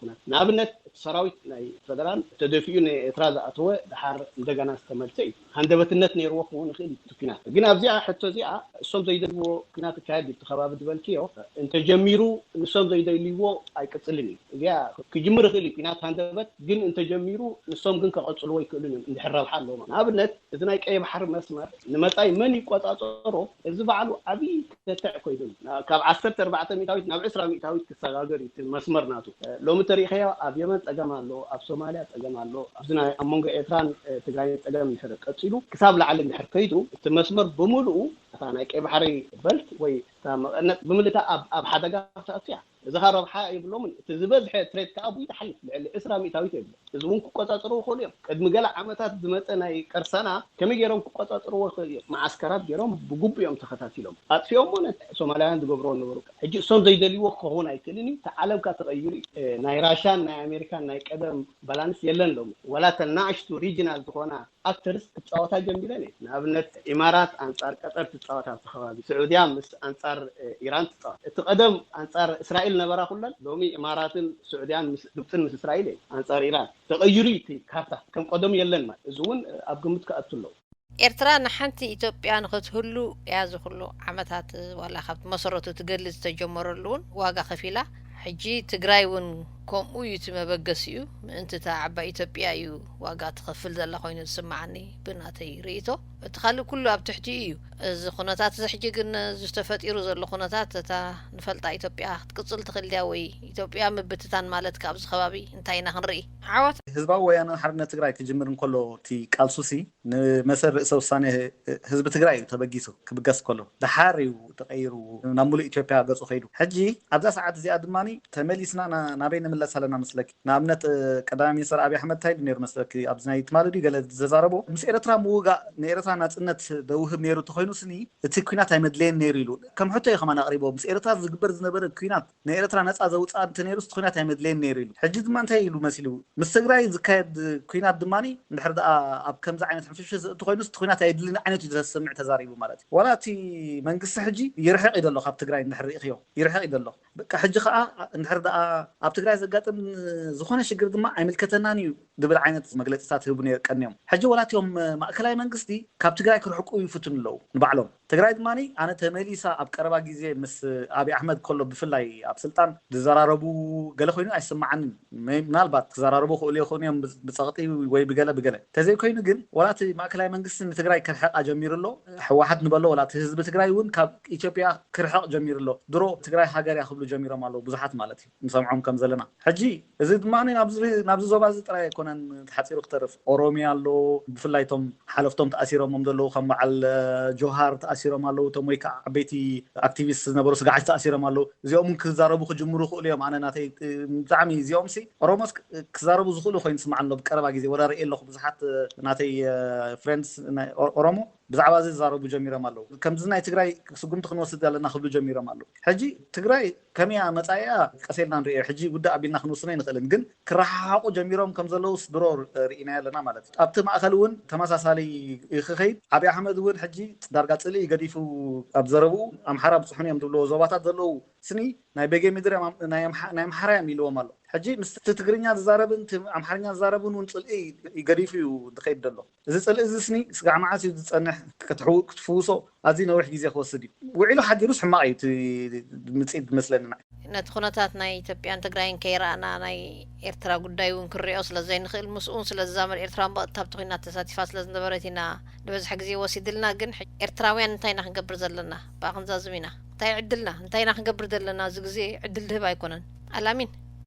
ኩነት። ንኣብነት እቲ ሰራዊት ናይ ፈደራል ተደፊኡ ንኤርትራ ዝኣተወ ድሓር እንደገና ዝተመልሰ እዩ። ሃንደበትነት ነይርዎ ክኸውን ይኽእል እዩ እቲ ኩናት። ግን ኣብዚኣ ሕቶ እዚኣ እሶም ዘይደልዎ ኩናት ይካየድ እዩ እቲ ከባቢ ዝበልክዮ እንተጀሚሩ ንሶም ዘይደልይዎ ኣይቅጽልን እዩ። እዚኣ ክጅምር ይኽእል እዩ ኩናት ሃንደበት፣ ግን እንተጀሚሩ ንሶም ግን ከቐጽልዎ ኣይክእሉን እዮም እንድሕር ረብሓ ኣለዎም። ንኣብነት እዚ ናይ ቀይ ባሕሪ መስመር ንመጻኢ መን ይቆጻጸሮ? እዚ ባዕሉ ዓብዪ ተትዕ ኮይኑ ካብ ዓሰርተ ኣርባዕተ ሚእታዊት ናብ ዕስራ ሚእታዊት ክሰጋገር እዩ እቲ መስመር ናቱ። ሎሚ ተሪኢኻዮ ኣብ የመን ጸገም ኣሎ፣ ኣብ ሶማልያ ጸገም ኣሎ። ኣብዚ ናይ ኣብ መንጎ ኤርትራን ትግራይን ጸገም እንድሕር ቀጺሉ ክሳብ ላዕሊ እንድሕር ከይዱ እቲ መስመር ብምልኡ እታ ናይ ቀይ ባሕሪ በልት ወይ እታ መቐነት ብምልእታ ኣብ ኣብ ሓደጋ ክትኣቱ እያ። እዚ ኻ ረብሓ የብሎምን። እቲ ዝበዝሐ ትሬት ከዓ ኣብኡ እዩ ዝሓልፍ፣ ልዕሊ ዕስራ ሚእታዊት የብሎ። እዚ እውን ክቆጻጸርዎ ይኽእሉ እዮም። ቅድሚ ገለ ዓመታት ዝመጸ ናይ ቀርሳና ከመይ ገይሮም ክቆጻጸርዎ ይኽእሉ እዮም? መዓስከራት ገይሮም ብግቡእ እዮም ተኸታቲሎም ኣጥፊኦሞ። ነቲ ሶማላውያን ዝገብርዎ ነበሩ። ሕጂ እሶም ዘይደልይዎ ክኸውን ኣይክእልን እዩ። እቲ ዓለም ከዓ ተቐይሩ እዩ። ናይ ራሻን ናይ ኣሜሪካን ናይ ቀደም ባላንስ የለን ሎሚ። ዋላ እተን ናእሽቱ ሪጅናል ዝኾና ኣክተርስ ክጻወታ ጀሚረን እየን። ንኣብነት ኢማራት ኣንጻር ቀጠር ትጻወት ኣብቲ ከባቢ፣ ስዑድያ ምስ ኣንጻር ኢራን ትጻወት። እቲ ቀደም ኣንጻር እስራኤል ነበራ ኩለን፣ ሎሚ ኢማራትን ስዑድያን ምስ ግብጽን ምስ እስራኤል እየን ኣንጻር ኢራን። ተቐይሩ እዩ እቲ ካርታ፣ ከም ቀደሙ የለን ማለት። እዚ እውን ኣብ ግምት ክኣቱ ኣለዎ። ኤርትራ ንሓንቲ ኢትዮጵያ ንኽትህሉ እያ እዚ ኩሉ ዓመታት ዋላ ካብ መሰረቱ ትገሊ ዝተጀመረሉ እውን ዋጋ ከፊላ። ሕጂ ትግራይ እውን ከምኡ እዩ እቲ መበገሲኡ። ምእንቲ እታ ዓባይ ኢትዮጵያ እዩ ዋጋ ትኸፍል ዘላ ኮይኑ ዝስምዓኒ ብናተይ ርእይቶ። እቲ ካልእ ኩሉ ኣብ ትሕቲኡ እዩ። እዚ ኩነታት እዚ ሕጂ ግን፣ እዚ ተፈጢሩ ዘሎ ኩነታት፣ እታ ንፈልጣ ኢትዮጵያ ክትቅጽል ትኽእል ድያ? ወይ ኢትዮጵያ ምብትታን ማለት ካብዚ ከባቢ እንታይ ኢና ክንርኢ? ዓወት። ህዝባዊ ወያነ ሓርነት ትግራይ ክጅምር እንከሎ፣ እቲ ቃልሱሲ ንመሰል ርእሰ ውሳኔ ህዝቢ ትግራይ እዩ ተበጊሱ ክብገስ ከሎ፣ ደሓር እዩ ተቐይሩ ናብ ሙሉእ ኢትዮጵያ ገጹ ከይዱ። ሕጂ ኣብዛ ሰዓት እዚኣ ድማ ተመሊስና ና-፣ ናበይ ንምለስ ኣለና መስለኪ? ንኣብነት፣ እ፣ ቀዳማይ ሚኒስትር ኣብይ ኣሕመድ እንታይ ኢሉ ነይሩ መስለኪ? ኣብዚ ናይ ትማሊ ድዩ ገለ ዘዛረቦ፣ ምስ ኤርትራ ምውጋእ ንኤርትራ ናጽነት ደውህብ ነይሩ እንተኾይኑ ስኒ፣ እቲ ኲናት ኣይመድለየን ነይሩ ኢሉ። ከም ሕቶ እዩ ከማን ኣቕሪቦ፣ ምስ ኤርትራ ዝግበር ዝነበረ ኲናት ንኤርትራ ነጻ ዘውጽኣ እንተ ነይሩ፣ እቲ ኲናት ኣይመድለየን ነይሩ ኢሉ። ሕጂ ድማ እንታይ ኢሉ መሲሉ? ምስ ትግራይ ዝካየድ ኲናት ድማ፣ እንድሕር ደኣ ኣብ ከምዚ ዓይነት ሕንፍሽፍሽ ዘእቱ ኮይኑ፣ እቲ ኲናት ኣየድልን ዓይነት እዩ ዘስምዕ ተዛሪቡ ማለት እዩ። ዋላ እቲ መንግስቲ ሕጂ ይርሕቕ እዩ ዘሎ ካብ ትግራይ እንድሕር ርኢኽዮ፣ ይርሕቕ እዩ ዘሎ። በቃ ሕጂ ኸኣ እንድሕር ደኣ ኣብ ትግራይ ዘጋጥም ዝኾነ ሽግር ድማ ኣይምልከተናን እዩ ዝብል ዓይነት መግለጺታት ይህቡ ነይር ቀንዮም። ሕጂ ዋላ እቲኦም ማእከላይ መንግስቲ ካብ ትግራይ ክርሕቁ ይፍትኑ ኣለዉ ንባዕሎም። ትግራይ ድማ ኣነ ተመሊሳ ኣብ ቀረባ ግዜ ምስ ኣብይ ኣሕመድ ከሎ ብፍላይ ኣብ ስልጣን ዝዘራረቡ ገለ ኮይኑ ኣይስምዓንን። መ-፣ ምናልባት ክዘራረቡ ክእሉ ይኾኑ እዮም ብ-፣ ብጸቕጢ ወይ ብገለ ብገለ። ተዘይኮይኑ ግን ዋላ እቲ ማእከላይ መንግስቲ ንትግራይ ክርሕቃ ጀሚሩ ኣሎ። ህወሓት ንበሎ ዋላ እቲ ህዝቢ ትግራይ እውን ካብ ኢትዮጵያ ክርሕቕ ጀሚሩ ኣሎ። ድሮ ትግራይ ሃገር እያ ክብሉ ጀሚሮም ኣለዉ ብዙሓት ማለት እዩ፣ ንሰምዖም ከም ዘለና። ሕጂ እዚ ድማ ናብዚ፣ ናብዚ ዞባ እዚ ጥራይ ኣይኮነን ተሓፂሩ ክተርፍ። ኦሮሚያ ኣሎ፣ ብፍላይ እቶም ሓለፍቶም ተኣሲሮም ዘለዉ ከም በዓል ጆሃር ተኣሲሮም ኣለዉ። እቶም ወይ ከዓ ዓበይቲ ኣክቲቪስት ዝነበሩ ስጋዓት ተኣሲሮም ኣለዉ። እዚኦም እውን ክዛረቡ ክጅምሩ ክእሉ እዮም። ኣነ ናተይ፣ እ፣ ብጣዕሚ እዚኦም ሲ ኦሮሞስ ክ-፣ ክዛረቡ ዝኽእሉ ኮይኑ ስማዕ ኣሎ። ብቀረባ ግዜ ወላ ርእየ ኣለኹ ብዙሓት፣ እ፣ ናተይ፣ እ፣ ፍሬንድስ ናይ ኦ-፣ ኦሮሞ ብዛዕባ እዚ ዝዛረቡ ጀሚሮም ኣለዉ። ከምዚ ናይ ትግራይ ስጉምቲ ክንወስድ ኣለና ክብሉ ጀሚሮም ኣለዉ። ሕጂ ትግራይ ከመይ እያ መጻኢኣ ቀስ ኢልና ንርእዮ። ሕጂ ውዳእ ኣቢልና ክንውስኖ ኣይንኽእልን፣ ግን ክረሓሓቑ ጀሚሮም ከም ዘለዉስ ድሮ ር-፣ ርኢናዮ ኣለና ማለት እዩ። ኣብቲ ማእከል እውን ተመሳሳሊ ክኸይድ፣ ኣብይ ኣሕመድ እውን ሕጂ ዳርጋ ጽልኢ ገዲፉ ኣብ ዘረብኡ ኣምሓራ ኣብጽሑን እዮም ዝብልዎ ዞባታት ዘለዉ ስኒ ናይ በጌ ምድሪ እዮም፣ ናይ ኣምሓ-፣ ናይ ኣምሓራ እዮም ኢልዎም ኣሎ። ሕጂ ምስቲ ትግርኛ ዝዛረብን እቲ ኣምሓርኛ ዝዛረብን እውን ጽልኢ ገዲፉ እዩ ዝኸይድ ዘሎ። እዚ ጽልኢ እዚ ስኒ ስጋዕ መዓስ እዩ ዝጸንሕ? ክትሕው-፣ ክትፍውሶ ኣዝዩ ነዊሕ ግዜ ክወስድ እዩ። ውዒሉ ሓዲሩስ ሕማቕ እዩ እቲ ምጽኢት ዝመስለኒ። ነቲ ኩነታት ናይ ኢትዮጵያን ትግራይን ከይረኣና ናይ ኤርትራ ጉዳይ እውን ክንሪኦ ስለ ዘይንኽእል፣ ምስኡ እውን ስለ ዝዛመድ፣ ኤርትራ እውን ብቐጥታ ኣብቲ ኲናት ተሳቲፋ ስለ ዝነበረት ኢና ንበዝሒ ግዜ ወሲድልና። ግን ሕጂ ኤርትራውያን እንታይ ኢና ክንገብር ዘለና? ብኣ ክንዛዝም ኢና። እንታይ ዕድልና? እንታይ ኢና ክንገብር ዘለና? እዚ ግዜ ዕድል ድህብ ኣይኮነን። ኣላሚን።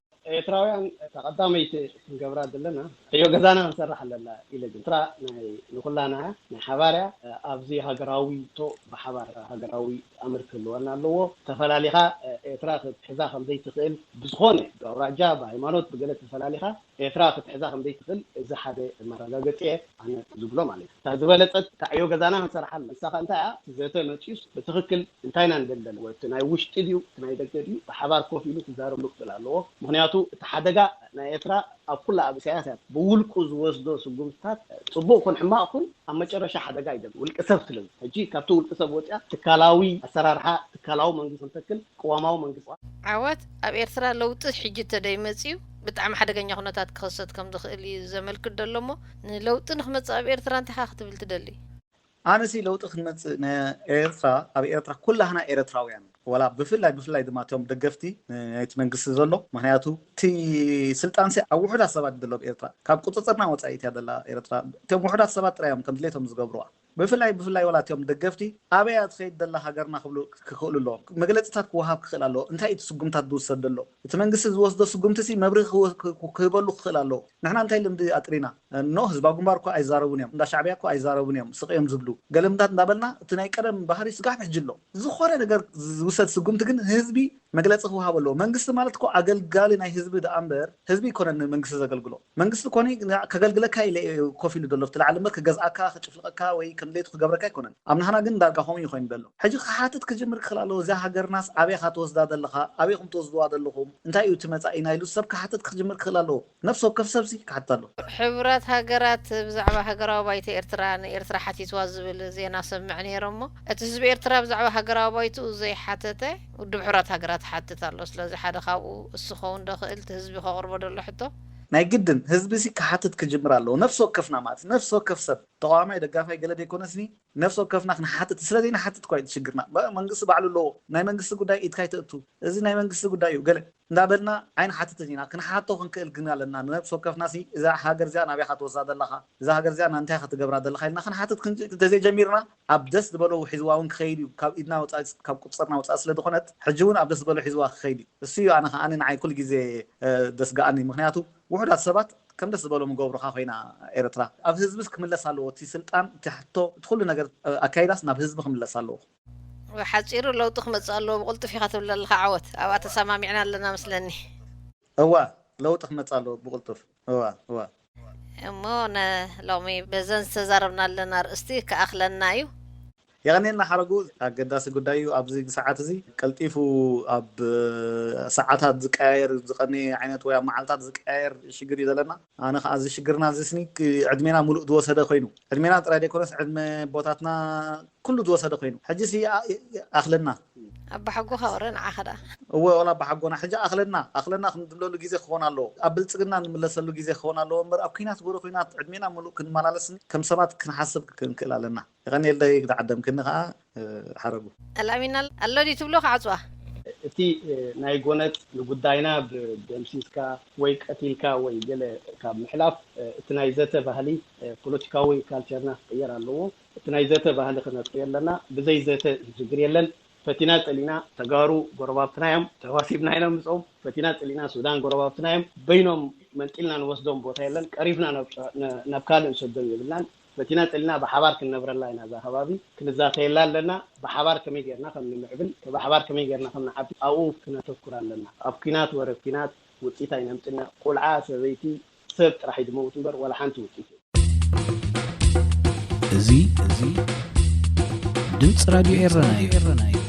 ኤርትራውያን እታ ቀዳመይቲ ክንገብራ ዘለና፣ ዕዮ ገዛና ክንሰርሕ ኣለና ኢለ ግን። ኤርትራ ናይ ንኹላና ናይ ሓባር እያ። ኣብዚ ሃገራዊ ቶ ብሓባር ሃገራዊ ኣምር ክህልወና ኣለዎ። ተፈላሊኻ ኤርትራ ክትሕዛ ከም ዘይትኽእል፣ ብዝኾነ ብኣውራጃ፣ ብሃይማኖት፣ ብገለ ተፈላሊኻ ኤርትራ ክትሕዛ ከም ዘይትኽእል፣ እዚ ሓደ መረጋገጺ እየ ኣነ ዝብሎ ማለት እዩ። እታ ዝበለጸት እታ ዕዮ ገዛና ክንሰርሓ ኣለና። ንሳ ኸ እንታይ እያ? እቲ ዘተ መጺኡስ ብትኽክል እንታይ ኢና ንደሊ ዘለና? ወይ እቲ ናይ ውሽጢ ድዩ፣ እቲ ናይ ደገ ድዩ? ብሓባር ኮፍ ኢሉ ክዛረብሉ ክኽእል ኣለዎ። ምኽንያቱ እቲ ሓደጋ ናይ ኤርትራ ኣብ ኩላ ኣብ ኢሳያስ እያ። ብውልቁ ዝወስዶ ስጉምትታት ጽቡቕ ኩን ሕማቕ ኩን ኣብ መጨረሻ ሓደጋ እዩ ደሊ። ውልቀ ሰብ ስለ፣ ሕጂ ካብቲ ውልቀ ሰብ ወጺኣ ትካላዊ ኣሰራርሓ፣ ትካላዊ መንግስቲ ክንተክል፣ ቅዋማዊ መንግስቲ። ዓወት ኣብ ኤርትራ ለውጢ ሕጂ ተደይመጽዩ ብጣዕሚ ሓደገኛ ኩነታት ክኸሰት ከም ዝኽእል እዩ ዘመልክት ዘሎ እሞ፣ ንለውጢ ንክመጽእ ኣብ ኤርትራ እንታይ ኢኻ ክትብል ትደሊ? ኣነሲ ለውጢ ክንመጽእ ንኤርትራ፣ ኣብ ኤርትራ ኩላህና ኤርትራውያን፣ ወላ ብፍላይ፣ ብፍላይ ድማ እቶም ደገፍቲ ናይቲ መንግስቲ ዘሎ፣ ምኽንያቱ እቲ ስልጣንሲ ኣብ ውሑዳት ሰባት እዩ ዘሎ ኣብ ኤርትራ። ካብ ቁጽጽርና ወጻኢ እያ ዘላ ኤርትራ። እቶም ውሑዳት ሰባት ጥራይ እዮም ከም ድሌቶም ዝገብሩዋ። ብፍላይ፣ ብፍላይ ወላ እቶም ደገፍቲ ኣበይ እያ ትኸይድ ዘላ ሃገርና ክብሉ ክኽእሉ ኣለዎም። መግለጽታት ክወሃብ ክኽእል ኣለዎ። እንታይ እዩ እቲ ስጉምታት ዝውሰድ ዘሎ? እቲ መንግስቲ ዝወስዶ ስጉምቲ ሲ መብርሂ ክወ-፣ ክ-፣ ክ-፣ ክህበሉ ክኽእል ኣለዎ። ንሕና እንታይ ልምዲ ኣጥሪና? ኖ፣ ህዝባዊ ግንባር እኮ ኣይዛረቡን እዮም፣ እንዳ ሻዕብያ እኮ ኣይዛረቡን እዮም፣ ስቕ እዮም ዝብሉ። ገለምታት እንዳበልና እቲ ናይ ቀደም ባህሪ ስጋብ ሕጂ ኣሎ። ዝኾነ ነገር ዝውሰድ ስጉምቲ ግን ህዝቢ መግለጺ ክወሃብ ኣለዎ። መንግስቲ ማለት እኮ ኣገልጋሊ ናይ ህዝቢ ደኣ እምበር ህዝቢ ኣይኮነን ንመንግስቲ ዘገልግሎ። መንግስቲ ኮነ ከገልግለካ ኢለ እዩ ኮፍ ኢሉ ዘሎ ኣብቲ ላዕሊ እምበር ክገዝኣካ፣ ክጭፍልቐካ ወይ ከም ድሌቱ ክገብረካ ኣይኮነን። ኣብ ናህና ግን ዳርጋ ከምኡ እዩ ኮይኑ ዘሎ። ሕጂ ክሓትት ክጅምር ክኽእል ኣለዎ። እዛ ሃገርናስ ኣበይ ኢኻ ትወስዳ ዘለኻ? ኣበይ ኢኹም ትወስድዋ ዘለኹም? እንታይ እዩ እቲ መጻኢና ኢሉ ሰብ ክሓትት ክጅምር ክኽእል ኣለዎ። ነፍሲ ወከፍ ሰብሲ ክሓትት ኣለዎ። ሕቡራት ሃገራት ብዛዕባ ሃገራዊ ባይቶ ኤርትራ ንኤርትራ ሓቲትዋ ዝብል ዜና ሰምዕ ነይረ እሞ፣ እቲ ህዝቢ ኤርትራ ብዛዕባ ሃገራዊ ባይትኡ ዘይሓተተ ውድብ ሕቡራት ሃገራት ይሓትት ኣሎ። ስለዚ ሓደ ካብኡ እሱ ክኸውን ዶ ክእል፣ እቲ ህዝቢ ከቕርቦ ዘሎ ሕቶ? ናይ ግድን ህዝቢሲ ክሓትት ክጅምር ኣለዎ። ነፍሲ ወከፍና ማለት ነፍሲ ወከፍ ሰብ ተቓዋማይ ደጋፋይ ገለ ዘይኮነስኒ ነፍሲ ወከፍና ክንሓትት፣ ስለዘይንሓትት እኳ እዩ ሽግርና። በ-፣ መንግስቲ ባዕሉ ኣለዎ። ናይ መንግስቲ ጉዳይ ኢድካ ይተእቱ፣ እዚ ናይ መንግስቲ ጉዳይ እዩ ገለ እንዳበልና ኣይንሓትትን ኢና። ክንሓቶ ክንክእል ግን ኣለና። ንነፍሲ ወከፍና ሲ እዛ ሃገር እዚኣ ናበይ ኢኻ ትወስዳ ዘለኻ፣ እዛ ሃገር እዚኣ ናንታይ ኢኻ ትገብራ ዘለኻ ኢልና ክንሓትት ክንክእል እንተዘይጀሚርና፣ ኣብ ደስ ዝበሎ ሒዝዋ እውን ክኸይድ እዩ። ካብ ኢድና ወፃኢ፣ ካብ ቁፅፅርና ወፃኢ ስለ ዝኾነት፣ ሕጂ እውን ኣብ ደስ ዝበሎ ሒዝዋ ክኸይድ እዩ። እሱ እዩ ኣነ ከኣ ንዓይ ኩሉ ግዜ፣ እ፣ ደስግኣኒ። ምክንያቱ ውሑዳት ሰባት ከም ደስ ዝበሎም ይገብሩኻ ኮይና ኤርትራ። ኣብ ህዝብስ ክምለስ ኣለዎ። እቲ ስልጣን፣ እቲ ሕቶ፣ እቲ ኩሉ ነገር፣ እ፣ ኣካይዳስ ናብ ህዝቢ ክምለስ ኣለዎ። ብሓጺሩ ለውጢ ክመጽእ ኣለዎ ብቕልጡፍ ኢኻ ትብል ዘለኻ ዓወት። ኣብኣ ተሰማሚዕና ኣለና መስለኒ። እዋ፣ ለውጢ ክመጽእ ኣለዎ ብቕልጡፍ። እዋ፣ እዋ። እሞ ነ-፣ ሎሚ በዘን ዝተዛረብናለን ኣርእስቲ ክኣኽለና እዩ። የቐንየልና ሓረጉ፣ ኣገዳሲ ጉዳይ እዩ። ኣብዚ ሰዓት እዚ ቀልጢፉ ኣብ ሰዓታት ዝቀያየር ዝቐነየ ዓይነት ወይ ኣብ መዓልታት ዝቀያየር ሽግር እዩ ዘለና። ኣነ ከዓ እዚ ሽግርና እዚ ስኒ ክ-፣ ዕድሜና ሙሉእ ዝወሰደ ኮይኑ፣ ዕድሜና ጥራይ ዘይኮነስ ዕድመ ቦታትና ኩሉ ዝወሰደ ኮይኑ፣ ሕጂ ሲ ኣ-፣ ኣኽለና። ኣባሓጎኻ ወረ ንዓኻ ደኣ። እወ፣ ወላ ኣባሓጎና ሕጂ ኣኽለና፣ ኣኽለና ክንብለሉ ግዜ ክኸውን ኣለዎ። ኣብ ብልጽግና እንምለሰሉ ግዜ ክኸውን ኣለዎ እምበር፣ ኣብ ኲናት ወረ ኲናት ዕድሜና ሙሉእ ክንመላለስ ከም ሰባት ክንሓስብ ክንክእል ኣለና። የቐንየለይ፣ ክተዓደምክኒ ከዓ፣ እ፣ ሓረጉ። ኣልኣሚን ኣል-፣ ኣሎ ድዩ ትብሎ ክዓጽዋ? እቲ፣ እ፣ ናይ ጎነጽ ንጉዳይና ብ-፣ ደምሲስካ ወይ ቀቲልካ ወይ ገለ ካብ ምሕላፍ፣ እ፣ እቲ ናይ ዘተ ባህሊ፣ እ፣ ፖለቲካዊ ካልቸርና ክቕየር ኣለዎ። እቲ ናይ ዘተ ባህሊ ክነጥርዮ ኣለና። ብዘይ ዘተ ሽግር የለን። ፈቲና ጸሊና ተጋሩ ጎረባብትና እዮም፣ ተዋሲብና ኢና ምስኦም። ፈቲና ጸሊና ሱዳን ጎረባብትና እዮም። በይኖም መንጢልና ንወስዶም ቦታ የለን። ቀሪፍና ናብ ጨ-፣ ነ-፣ ናብ ካልእ ንሰዶም የብልናን። ፈቲና ጸሊና ብሓባር ክንነብረላ ኢና። እዛ ከባቢ ክንዛተየላ ኣለና። ብሓባር ከመይ ጌርና ከም ንምዕብል፣ ብሓባር ከመይ ጌርና ከም ንዓቢ ኣብኡ ክነተኩር ኣለና። ኣብ ኲናት ወረ ኲናት ውጽኢት ኣይነምጽእና። ቁልዓ፣ ሰበይቲ፣ ሰብ ጥራሕ እዩ ዝመውት እምበር ዋላ ሓንቲ ውጽኢት የለን። እዚ፣ እዚ ድምፂ ራድዮ ኤረና እዩ።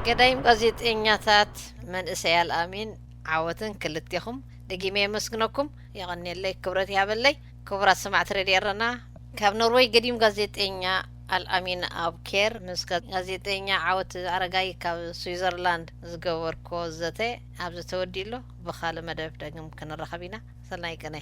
ገዳይም ጋዜጠኛታት መንእሰይ ኣልኣሚን ዓወትን ክልቴኹም ደጊመ የመስግነኩም። የቐንየለይ፣ ክብረት ይሃበለይ። ክቡራት ሰማዕቲ ሬድዮ ኤረና፣ ካብ ኖርወይ ገዲም ጋዜጠኛ ኣልኣሚን ኣብ ኬር ምስ ጋ-፣ ጋዜጠኛ ዓወት ኣረጋይ ካብ ስዊዘርላንድ ዝገበርኮ ዘተ ኣብዚ ተወዲኡ ኣሎ። ብኻልእ መደብ ዳግም ክንራኸብ ኢና። ሰናይ ቅነ።